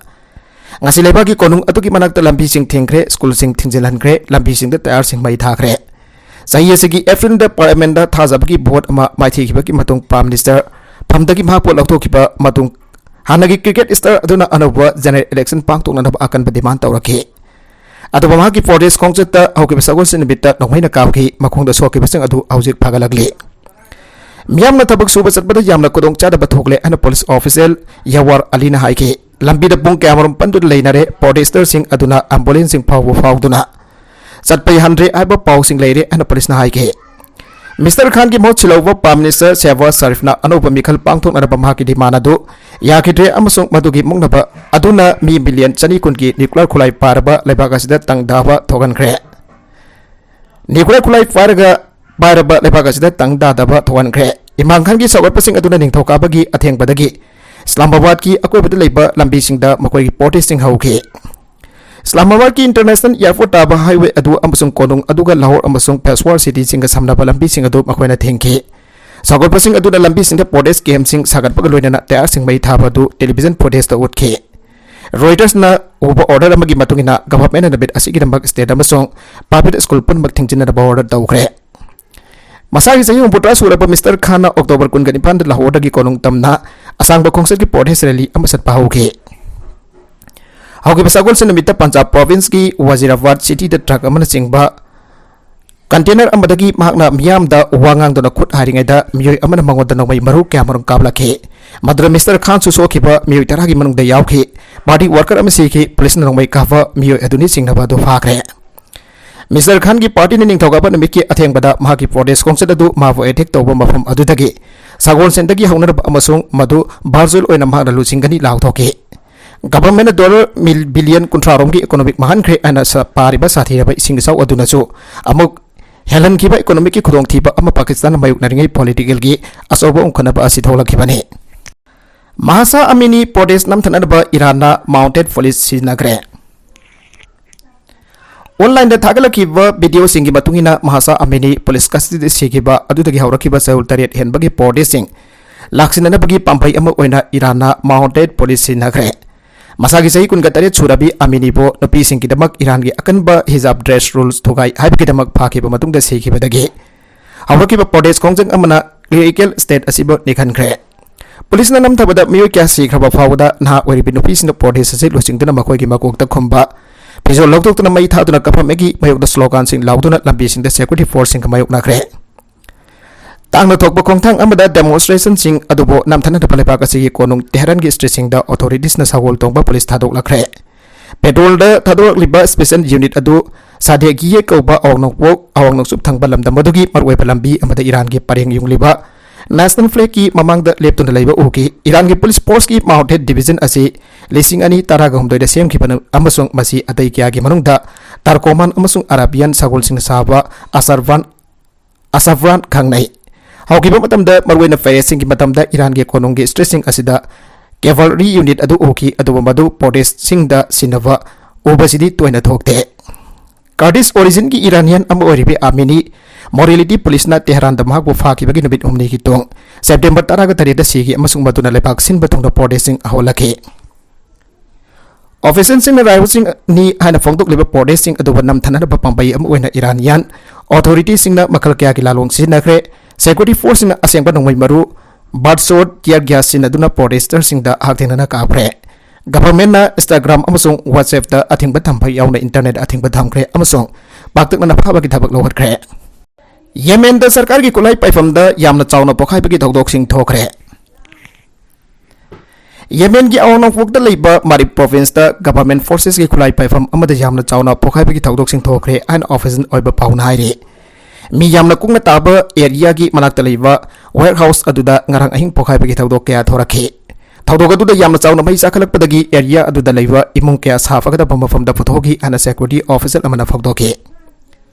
ꯉꯁꯤ ꯂꯩꯕꯥꯛꯀꯤ ꯀꯣꯅꯨꯡ ꯑꯗꯨꯒꯤ ꯃꯅꯥꯛꯇ ꯂꯝꯕꯤꯁꯤꯡ ꯊꯤꯡꯈ꯭ꯔꯦ, ꯁ꯭ꯀꯨꯜꯁꯤꯡ ꯊꯤꯡꯖꯤꯜꯍꯟꯈ꯭ꯔꯦ, ꯂꯝꯕꯤꯁꯤꯡꯗ ꯇꯌꯥꯔꯁꯤꯡ ꯃꯩ ꯊꯥꯈ꯭ꯔꯦ꯫ ꯆꯍꯤ ꯑꯁꯤꯒꯤ ꯑꯦꯄ꯭ꯔꯤꯜꯗ ꯄꯥꯔꯂꯤꯌꯥꯃꯦꯟꯠꯇ ꯊꯥꯖꯕꯒꯤ ꯚꯣꯠ ꯑꯃ ꯃꯥꯏꯊꯤꯈꯤꯕꯒꯤ ꯃꯇꯨꯡ ꯄ꯭ꯔꯥꯏꯝ ꯃꯤꯅꯤꯁꯇꯔ ꯐꯝꯗꯒꯤ ꯃꯍꯥꯛꯄꯨ ꯂꯧꯊꯣꯛꯈꯤꯕ ꯃꯇꯨꯡ ꯍꯥꯟꯅꯒꯤ ꯀ꯭ꯔꯤꯀꯦꯠ ꯁ꯭ꯇꯥꯔ ꯑꯗꯨꯅ ꯑꯅꯧꯕ ꯖꯦꯅꯔꯦꯜ ꯏꯂꯦꯛꯁꯟ ꯄꯥꯡꯊꯣꯛꯅꯅꯕ ꯑꯀꯟꯕ ꯗꯤꯃꯥꯟ ꯇꯧꯔꯛꯈꯤ꯫ ꯑꯗꯨꯕꯨ ꯃꯍꯥꯛꯀꯤ ꯐꯣꯔꯁ ꯈꯣꯡꯆꯠꯇ ꯍꯧꯈꯤꯕ ꯁꯒꯣꯜꯁꯦꯟ ꯅꯨꯃꯤꯠꯇ ꯅꯣꯡꯃꯩꯅ ꯀꯥꯞꯈꯤ꯫ ꯃꯈꯣꯡꯗ ꯁꯣꯛꯈꯤꯕꯁꯤꯡ ꯑꯗꯨ ꯍꯧꯖꯤꯛ ꯐꯒꯠꯂꯛꯂꯤ꯫ ꯃꯤꯌꯥꯝꯅ ꯊꯕꯛ ꯁꯨꯕ ꯆꯠꯄꯗ ꯌꯥꯝꯅ ꯈꯨꯗꯣꯡꯆꯥꯗꯕ ꯊꯣꯛꯂꯦ ꯍꯥꯏꯅ ꯄꯨꯂꯤꯁ ꯑꯣꯐꯤꯁꯤꯌꯦꯜ ꯌꯥꯋꯥꯔ ꯑꯂꯤꯅ ꯍꯥꯏꯈꯤ꯫ ꯂꯝꯕꯤꯗ ꯄꯨꯡ ꯀꯌꯥꯃꯔꯨꯝ ꯄꯟꯗꯨꯅ ꯂꯩꯅꯔꯦ, ꯄ꯭ꯔꯣꯇꯦꯁꯇꯔꯁꯤꯡ ꯑꯗꯨꯅ ꯑꯦꯝꯕꯨꯂꯦꯟꯁꯁꯤꯡ ꯐꯥꯎꯕ ꯐꯥꯎꯗꯨꯅ ꯆꯠꯄ ꯌꯥꯍꯟꯗ꯭ꯔꯦ ꯍꯥꯏꯕ ꯄꯥꯎꯁꯤꯡ ꯂꯩꯔꯦ ꯍꯥꯏꯅ ꯄꯨꯂꯤꯁꯅ ꯍꯥꯏꯈꯤ꯫ ꯃꯤꯁꯇꯔ ꯈꯥꯟꯒꯤ ꯃꯍꯨꯠ ꯁꯤꯜꯍꯧꯕ ꯄ꯭ꯔꯥꯏꯝ ꯃꯤꯅꯤꯁꯇꯔ ꯁꯦꯍꯕꯥꯖ ꯁꯔꯤꯐꯅ ꯑꯅꯧꯕ ꯃꯤꯈꯜ ꯄꯥꯡꯊꯣꯛꯅꯅꯕ ꯃꯍꯥꯛꯀꯤ ꯗꯤꯃꯥꯟ ꯑꯗꯨ ꯌꯥꯈꯤꯗ꯭ꯔꯦ ꯑꯃꯁꯨꯡ ꯃꯗꯨꯒꯤ ꯃꯨꯛꯅꯕ ꯑꯗꯨꯅ ꯃꯤ ꯃꯤꯂꯤꯌꯟ ꯆꯅꯤ ꯀꯨꯟꯒꯤ ꯅ꯭ꯌꯨꯀ꯭ꯂꯤꯌꯔ ꯈꯨꯠꯂꯥꯏ ꯄꯥꯏꯔꯕ ꯂꯩꯕꯥꯛ ꯑꯁꯤꯗ ꯇꯪ ꯇꯥꯕ ꯊꯣꯛꯍꯟꯈ꯭ꯔꯦ꯫ ꯅ꯭ꯌꯨꯀ꯭ꯂꯤꯌꯔ ꯈꯨꯠꯂꯥꯏ ꯄꯥꯏꯔꯒ, ꯄꯥꯏꯔꯕ ꯂꯩꯕꯥꯛ ꯑꯁꯤꯗ ꯇꯪ ꯇꯥꯗꯕ ꯊꯣꯛꯍꯟꯈ꯭ꯔꯦ꯫ ꯏꯃꯔꯥꯟ ꯈꯥꯟꯒꯤ ꯁꯧꯒꯠꯄꯁꯤꯡ ꯑꯗꯨꯅ ꯅꯤꯡꯊꯧꯀꯥꯕꯒꯤ ꯑꯊꯦꯡꯕꯗꯒꯤ ꯏꯁꯂꯥꯃꯥꯕꯥꯗꯀꯤ ꯑꯀꯣꯏꯕꯗ ꯂꯩꯕ ꯂꯝꯕꯤꯁꯤꯡꯗ ꯃꯈꯣꯏꯒꯤ ꯄ꯭ꯔꯣꯇꯦꯁꯁꯤꯡ ꯍꯧꯈꯤ꯫ ꯏꯁꯂꯥꯃꯥꯕꯥꯗꯀꯤ ꯏꯟꯇꯔꯅꯦꯁꯅꯦꯜ ꯑꯦꯌꯔꯄꯣꯔꯠ ꯇꯥꯕ ꯍꯥꯏꯋꯦ ꯑꯗꯨ ꯑꯃꯁꯨꯡ ꯀꯣꯅꯨꯡ ꯑꯗꯨꯒ ꯂꯥꯍꯣꯔ ꯑꯃꯁꯨꯡ ꯄꯦꯁꯋꯥꯔ ꯁꯤꯇꯤꯁꯤꯡꯒ ꯁꯝꯅꯕ ꯂꯝꯕꯤꯁꯤꯡ ꯑꯗꯨ ꯃꯈꯣꯏꯅ ꯊꯤꯡꯈꯤ꯫ ꯁꯧꯒꯠꯄꯁꯤꯡ ꯑꯗꯨꯅ ꯂꯝꯕꯤꯁꯤꯡꯗ ꯄ꯭ꯔꯣꯇꯦꯁ ꯀꯦꯝꯞꯁꯤꯡ ꯁꯥꯒꯠꯄꯒ ꯂꯣꯏꯅꯅ ꯇꯌꯥꯔꯁꯤꯡ ꯃꯩ ꯊꯥꯕ ꯑꯗꯨ ꯇꯦꯂꯤꯚꯤꯖꯟ ꯐꯨꯇꯦꯖꯇ ꯎꯠꯈꯤ꯫ ꯔꯣꯏꯇꯔꯁꯅ ꯎꯕ ꯑꯣꯔꯗꯔ ꯑꯃꯒꯤ ꯃꯇꯨꯡ ꯏꯟꯅ, ꯒꯚꯔꯟꯃꯦꯟꯠꯅ ꯅꯨꯃꯤꯠ ꯑꯁꯤꯒꯤꯗꯃꯛ ꯁ꯭ꯇꯦꯠ ꯑꯃꯁꯨꯡ ꯄ꯭ꯔꯥꯏꯚꯦꯠ ꯁ꯭ꯀꯨꯜ ꯄꯨꯝꯅꯃꯛ ꯊꯤꯡꯖꯤꯟꯅꯅꯕ ꯑꯣꯔꯗꯔ ꯇꯧꯈ꯭ꯔꯦ꯫ ꯃꯁꯥꯒꯤ ꯆꯍꯤ ꯍꯨꯝꯐꯨꯇꯔꯥ ꯁꯨꯔꯕ ꯃꯤꯁꯇꯔ ꯈꯥꯟꯅ ꯑꯣꯛꯇꯣꯕꯔ ꯀꯨꯟꯒ ꯅꯤꯄꯥꯟꯗ ꯂꯥꯍꯣꯔꯗꯒꯤ ꯀꯣꯅꯨꯡ ꯇꯝꯅ ꯑꯁꯥꯡꯕ ꯈꯣꯡꯆꯠꯀꯤ ꯄ꯭ꯔꯣꯇꯦꯁ ꯔꯦꯂꯤ ꯑꯃ ꯆꯠꯄ ꯍꯧꯈꯤ꯫ ꯍꯧꯈꯤꯕ ꯁꯒꯣꯜꯁꯦꯟ ꯅꯨꯃꯤꯠꯇ ꯄꯟꯖꯥꯕ ꯄ꯭ꯔꯣꯚꯤꯟꯁꯀꯤ ꯋꯥꯖꯤꯔꯥꯕꯥꯗ ꯁꯤꯇꯤꯗ ꯇ꯭ꯔꯛ ꯑꯃꯅ ꯆꯤꯡꯕ ꯀꯟꯇꯦꯅꯔ ꯑꯃꯗꯒꯤ ꯃꯍꯥꯛꯅ ꯃꯤꯌꯥꯝꯗ ꯋꯥ ꯉꯥꯡꯗꯨꯅ ꯈꯨꯠ ꯍꯥꯏꯔꯤꯉꯩꯗ ꯃꯤꯑꯣꯏ ꯑꯃꯅ ꯃꯉꯣꯟꯗ ꯅꯣꯡꯃꯩ ꯃꯔꯨ ꯀꯌꯥꯃꯔꯨꯝ ꯀꯥꯞꯂꯛꯈꯤ꯫ ꯃꯗꯨꯗ ꯃꯤꯁꯇꯔ ꯈꯥꯟꯁꯨ ꯁꯣꯛꯈꯤꯕ ꯃꯤꯑꯣꯏ ꯇꯔꯥꯒꯤ ꯃꯅꯨꯡꯗ ꯌꯥꯎꯈꯤ꯫ ꯄꯥꯔꯇꯤ ꯋꯥꯔꯀꯔ ꯑꯃ ꯁꯤꯈꯤ꯫ ꯄꯨꯂꯤꯁꯅ ꯅꯣꯡꯃꯩ ꯀꯥꯞꯄ ꯃꯤꯑꯣꯏ ꯑꯗꯨꯅꯤ ꯆꯤꯡꯅꯕ ꯑꯗꯨ ꯐꯥꯈ꯭ꯔꯦ꯫ ꯃꯤꯁꯇꯔ ꯈꯥꯟꯒꯤ ꯄꯥꯔꯇꯤꯅ ꯅꯤꯡꯊꯧꯀꯥꯕ ꯅꯨꯃꯤꯠꯀꯤ ꯑꯊꯦꯡꯕꯗ ꯃꯍꯥꯛꯀꯤ ꯄ꯭ꯔꯣꯇꯦꯁ ꯈꯣꯡꯆꯠ ꯑꯗꯨ ꯃꯥꯕꯨ ꯑꯦꯇꯦꯛ ꯇꯧꯕ ꯃꯐꯝ ꯑꯗꯨꯗꯒꯤ ꯁꯒꯣꯜꯁꯦꯟꯗꯒꯤ ꯍꯧꯅꯔꯕ ꯑꯃꯁꯨꯡ ꯃꯗꯨ ꯚꯔꯆꯨꯑꯦꯜ ꯑꯣꯏꯅ ꯃꯍꯥꯛꯅ ꯂꯨꯆꯤꯡꯒꯅꯤ ꯂꯥꯎꯊꯣꯛꯈꯤ꯫ ꯒꯚꯔꯟꯃꯦꯟꯠꯅ ꯗꯣꯂꯔ ꯃꯤꯜ-, ꯕꯤꯂꯤꯌꯟ ꯀꯨꯟꯊ꯭ꯔꯥ ꯔꯣꯝꯒꯤ ꯏꯀꯣꯅꯣꯃꯤꯛ ꯃꯥꯡꯍꯟꯈ꯭ꯔꯦ ꯍꯥꯏꯅ ꯁ-, ꯄꯥꯔꯤꯕ ꯁꯥꯊꯤꯔꯕ ꯏꯁꯤꯡ ꯏꯆꯥꯎ ꯑꯗꯨꯅꯁꯨ ꯑꯃꯨꯛ ꯍꯦꯜꯍꯟꯈꯤꯕ ꯏꯀꯣꯅꯣꯃꯤꯛꯀꯤ ꯈꯨꯗꯣꯡꯊꯤꯕ ꯑꯃ ꯄꯥꯀꯤꯁꯇꯥꯟꯅ ꯃꯥꯌꯣꯛꯅꯔꯤꯉꯩ ꯄꯣꯂꯤꯇꯤꯀꯦꯜꯒꯤ ꯑꯆꯧꯕ ꯑꯣꯟꯈꯠꯅꯕ ꯑꯁꯤ ꯊꯣꯛꯂꯛꯈꯤꯕꯅꯤ꯫ ꯃꯍꯥꯁꯥ ꯑꯃꯤꯅꯤ ꯄ꯭ꯔꯣꯇꯦꯁ ꯅꯝꯊꯅꯅꯕ ꯏꯔꯥꯟꯅ ꯃꯥꯎꯟꯇꯦꯗ ꯄꯨꯂꯤꯁ ꯁꯤꯖꯤꯟꯅꯈ꯭ꯔꯦ꯫ ꯑꯣꯟꯂꯥꯏꯟꯗ ꯊꯥꯒꯠꯂꯛꯈꯤꯕ ꯚꯤꯗꯤꯑꯣꯁꯤꯡꯒꯤ ꯃꯇꯨꯡ ꯏꯟꯅ, ꯃꯍꯥꯁꯥ ꯑꯃꯤꯅꯤ ꯄꯨꯂꯤꯁ ꯀꯁꯇꯗꯤꯗ ꯁꯤꯈꯤꯕ ꯑꯗꯨꯗꯒꯤ ꯍꯧꯔꯛꯈꯤꯕ ꯆꯌꯣꯜ ꯇꯔꯦꯠ ꯍꯦꯟꯕꯒꯤ ꯄ꯭ꯔꯣꯇꯦꯁꯁꯤꯡ ꯂꯥꯛꯁꯤꯟꯅꯅꯕꯒꯤ ꯄꯥꯝꯕꯩ ꯑꯃ ꯑꯣꯏꯅ ꯏꯔꯥꯟꯅ ꯃꯥꯎꯟꯇꯦꯗ ꯄꯨꯂꯤꯁ ꯁꯤꯖꯤꯟꯅꯈ꯭ꯔꯦ꯫ ꯃꯁꯥꯒꯤ ꯆꯍꯤ ꯀꯨꯟꯒ ꯇꯔꯦꯠ ꯁꯨꯔꯕꯤ ꯑꯃꯤꯅꯤꯕꯨ ꯅꯨꯄꯤꯁꯤꯡꯒꯤꯗꯃꯛ ꯏꯔꯥꯟꯒꯤ ꯑꯀꯟꯕ ꯍꯤꯖꯥꯕ ꯗ꯭ꯔꯦꯁ ꯔꯨꯜꯁ ꯊꯨꯒꯥꯏ ꯍꯥꯏꯕꯒꯤꯗꯃꯛ ꯐꯥꯈꯤꯕ ꯃꯇꯨꯡꯗ ꯁꯤꯈꯤꯕꯗꯒꯤ ꯍꯧꯔꯛꯈꯤꯕ ꯄ꯭ꯔꯣꯇꯦꯁ ꯈꯣꯡꯖꯪ ꯑꯃꯅ ꯀ꯭ꯂꯦꯔꯤꯀꯦꯜ ꯁ꯭ꯇꯦꯠ ꯑꯁꯤꯕꯨ ꯅꯤꯛꯍꯟꯈ꯭ꯔꯦ꯫ ꯄꯨꯂꯤꯁꯅ ꯅꯝꯊꯕꯗ ꯃꯤꯑꯣꯏ ꯀꯌꯥ ꯁꯤꯈ꯭ꯔꯕ ꯐꯥꯎꯕꯗ ꯅꯍꯥ ꯑꯣꯏꯔꯤꯕꯤ ꯅꯨꯄꯤꯁꯤꯡꯅ ꯄ꯭ꯔꯣꯇꯦꯁ ꯑꯁꯤ ꯂꯨꯆꯤꯡꯗꯨꯅ ꯃꯈꯣꯏꯒꯤ ꯃꯀꯣꯛꯇ ꯈꯨꯝꯕ ꯐꯤꯖꯣꯜ ꯂꯧꯊꯣꯛꯇꯨꯅ ꯃꯩ ꯊꯥꯗꯨꯅ ꯀꯞꯐꯝ ꯑꯃꯒꯤ ꯃꯥꯌꯣꯛꯇ ꯁ꯭ꯂꯣꯒꯥꯟꯁꯤꯡ ꯂꯥꯎꯗꯨꯅ ꯂꯝꯕꯤꯁꯤꯡꯗ ꯁꯦꯀ꯭ꯌꯨꯔꯤꯇꯤ ꯐꯣꯔꯁꯁꯤꯡꯒ ꯃꯥꯌꯣꯛꯅꯈ꯭ꯔꯦ꯫ ꯇꯥꯡꯅ ꯊꯣꯛꯄ ꯈꯣꯡꯊꯥꯡ ꯑꯃꯗ ꯗꯦꯃꯣꯟꯁꯇ꯭ꯔꯦꯁꯟꯁꯤꯡ ꯑꯗꯨꯕꯨ ꯅꯝꯊꯅꯅꯕ ꯂꯩꯕꯥꯛ ꯑꯁꯤꯒꯤ ꯀꯣꯅꯨꯡ ꯇꯦꯍꯔꯥꯟꯒꯤ ꯁ꯭ꯇ꯭ꯔꯤꯠꯁꯤꯡꯗ ꯑꯣꯊꯣꯔꯤꯇꯤꯁꯅ ꯁꯒꯣꯜ ꯇꯣꯡꯕ ꯄꯨꯂꯤꯁ ꯊꯥꯗꯣꯛꯂꯛꯈ꯭ꯔꯦ꯫ ꯄꯦꯇ꯭ꯔꯣꯜꯗ ꯊꯥꯗꯣꯔꯛꯂꯤꯕ ꯁ꯭ꯄꯦꯁꯦꯜ ꯌꯨꯅꯤꯠ ꯑꯗꯨ ꯁꯥꯗꯦꯒꯤꯌꯦ ꯀꯧꯕ ꯑꯋꯥꯡ ꯅꯣꯡꯄꯣꯛ, ꯑꯋꯥꯡ ꯅꯣꯡꯆꯨꯞ ꯊꯪꯕ ꯂꯝꯗꯝ ꯑꯗꯨꯒꯤ ꯃꯔꯨꯑꯣꯏꯕ ꯂꯝꯕꯤ ꯑꯃꯗ ꯏꯔꯥꯟꯒꯤ ꯄꯔꯦꯡ ꯌꯨꯡꯂꯤꯕ ꯅꯦꯁꯅꯦꯜ ꯐ꯭ꯂꯦꯒꯀꯤ ꯃꯃꯥꯡꯗ ꯂꯦꯞꯇꯨꯅ ꯂꯩꯕ ꯎꯈꯤ꯫ ꯏꯔꯥꯟꯒꯤ ꯄꯨꯂꯤꯁ ꯐꯣꯔꯁꯀꯤ ꯃꯥꯎꯟꯇꯦꯗ ꯗꯤꯚꯤꯖꯟ ꯑꯁꯤ ꯂꯤꯁꯤꯡ ꯑꯅꯤ ꯇꯔꯥꯒ ꯍꯨꯝꯗꯣꯏꯗ ꯁꯦꯝꯈꯤꯕꯅꯤ ꯑꯃꯁꯨꯡ ꯃꯁꯤ ꯑꯇꯩ ꯀꯌꯥꯒꯤ ꯃꯅꯨꯡꯗ ꯇꯥꯔꯀꯣꯃꯥꯟ ꯑꯃꯁꯨꯡ ꯑꯔꯥꯕꯤꯌꯥꯟ ꯁꯒꯣꯜꯁꯤꯡꯅ ꯁꯥꯕ ꯑꯁꯔꯚꯥꯟ, ꯑꯁꯔꯚꯥꯟ ꯈꯪꯅꯩ꯫ ꯍꯧꯈꯤꯕ ꯃꯇꯝꯗ, ꯃꯔꯨꯑꯣꯏꯅ ꯄꯦꯔꯦꯗꯁꯤꯡꯒꯤ ꯃꯇꯝꯗ, ꯏꯔꯥꯟꯒꯤ ꯀꯣꯅꯨꯡꯒꯤ ꯁ꯭ꯇ꯭ꯔꯤꯠꯁꯤꯡ ꯑꯁꯤꯗ ꯀꯦꯚꯜꯔꯤ ꯌꯨꯅꯤꯠ ꯑꯗꯨ ꯎꯈꯤ, ꯑꯗꯨꯕꯨ ꯃꯗꯨ ꯄ꯭ꯔꯣꯇꯦꯁꯁꯤꯡꯗ ꯁꯤꯟꯅꯕ ꯎꯕꯁꯤꯗꯤ ꯇꯣꯏꯅ ꯊꯣꯛꯇꯦ꯫ Kurdish originꯒꯤ Iranian ꯑꯃ ꯑꯣꯏꯔꯤꯕ ꯑꯥꯃꯤꯅꯤ morality policeꯅ ꯇꯦꯍꯔꯥꯟꯗ ꯃꯍꯥꯛꯄꯨ ꯐꯥꯈꯤꯕꯒꯤ ꯅꯨꯃꯤꯠ ꯍꯨꯝꯅꯤꯒꯤ ꯇꯨꯡ September ꯇꯔꯥꯒ ꯇꯔꯦꯠꯇ ꯁꯤꯈꯤ ꯑꯃꯁꯨꯡ ꯃꯗꯨꯅ ꯂꯩꯕꯥꯛ ꯁꯤꯟꯕ ꯊꯨꯡꯅ protestꯁꯤꯡ ꯍꯧꯍꯜꯂꯛꯈꯤ꯫ Officialꯁꯤꯡꯅ rivalꯁꯤꯡꯅꯤ ꯍꯥꯏꯅ ꯐꯣꯡꯗꯣꯛꯂꯤꯕ protestꯁꯤꯡ ꯑꯗꯨꯕꯨ ꯅꯝꯊꯅꯅꯕ ꯄꯥꯝꯕꯩ ꯑꯃ ꯑꯣꯏꯅ Iranian authorityꯁꯤꯡꯅ ꯃꯈꯜ ꯀꯌꯥꯒꯤ ꯂꯥꯂꯣꯡ ꯁꯤꯖꯤꯟꯅꯈ꯭ꯔꯦ꯫ Security forceꯁꯤꯡꯅ ꯑꯁꯦꯡꯕ ꯅꯣꯡꯃꯩ ꯃꯔꯨ, butt shot, tear gas ꯁꯤꯖꯤꯟꯅꯗꯨꯅ protesterꯁꯤꯡꯗ ꯍꯛꯊꯦꯡꯅꯅ ꯀꯥꯞꯈ꯭ꯔꯦ꯫ Governmentꯅ Instagram ꯑꯃꯁꯨꯡ WhatsAppꯇ ꯑꯊꯤꯡꯕ ꯊꯝꯕ ꯌꯥꯎꯅ internet ꯑꯊꯤꯡꯕ ꯊꯝꯈ꯭ꯔꯦ ꯑꯃꯁꯨꯡ ꯄꯥꯛꯇꯛꯅꯅ ꯐꯥꯕꯒꯤ ꯊꯕꯛ ꯂꯧꯈꯠꯈ꯭ꯔꯦ꯫ ꯌꯦꯃꯦꯟꯗ ꯁꯔꯀꯥꯔꯒꯤ ꯈꯨꯠꯂꯥꯏ ꯄꯥꯏꯐꯝꯗ ꯌꯥꯝꯅ ꯆꯥꯎꯅ ꯄꯣꯈꯥꯏꯕꯒꯤ ꯊꯧꯗꯣꯛꯁꯤꯡ ꯊꯣꯛꯈ꯭ꯔꯦ꯫ ꯌꯦꯃꯦꯟꯒꯤ ꯑꯋꯥꯡ ꯅꯣꯡꯄꯣꯛꯇ ꯂꯩꯕ ꯃꯥꯔꯤꯕ provinceꯇ government forcesꯀꯤ ꯈꯨꯠꯂꯥꯏ ꯄꯥꯏꯐꯝ ꯑꯃꯗ ꯌꯥꯝꯅ ꯆꯥꯎꯅ ꯄꯣꯈꯥꯏꯕꯒꯤ ꯊꯧꯗꯣꯛꯁꯤꯡ ꯊꯣꯛꯈ꯭ꯔꯦ ꯍꯥꯏꯅ official ꯑꯣꯏꯕ ꯄꯥꯎꯅ ꯍꯥꯏꯔꯤ꯫ ꯃꯤ ꯌꯥꯝꯅ ꯀꯨꯡꯅ ꯇꯥꯕ areaꯒꯤ ꯃꯅꯥꯛꯇ ꯂꯩꯕ warehouse ꯑꯗꯨꯗ ꯉꯔꯥꯡ ꯑꯍꯤꯡ ꯄꯣꯈꯥꯏꯕꯒꯤ ꯊꯧꯗꯣꯛ ꯀꯌꯥ ꯊꯣꯔꯛꯈꯤ꯫ ꯊꯧꯗꯣꯛ ꯑꯗꯨꯗ ꯌꯥꯝꯅ ꯆꯥꯎꯅ ꯃꯩ ꯆꯥꯈꯠꯂꯛꯄꯗꯒꯤ area ꯑꯗꯨꯗ ꯂꯩꯕ ꯏꯃꯨꯡ ꯀꯌꯥ ꯁꯥꯐꯒꯗꯕ ꯃꯐꯝꯗ ꯄꯨꯊꯣꯛꯈꯤ ꯍꯥꯏꯅ security official ꯑꯃꯅ ꯐꯣꯡꯗꯣꯛꯈꯤ꯫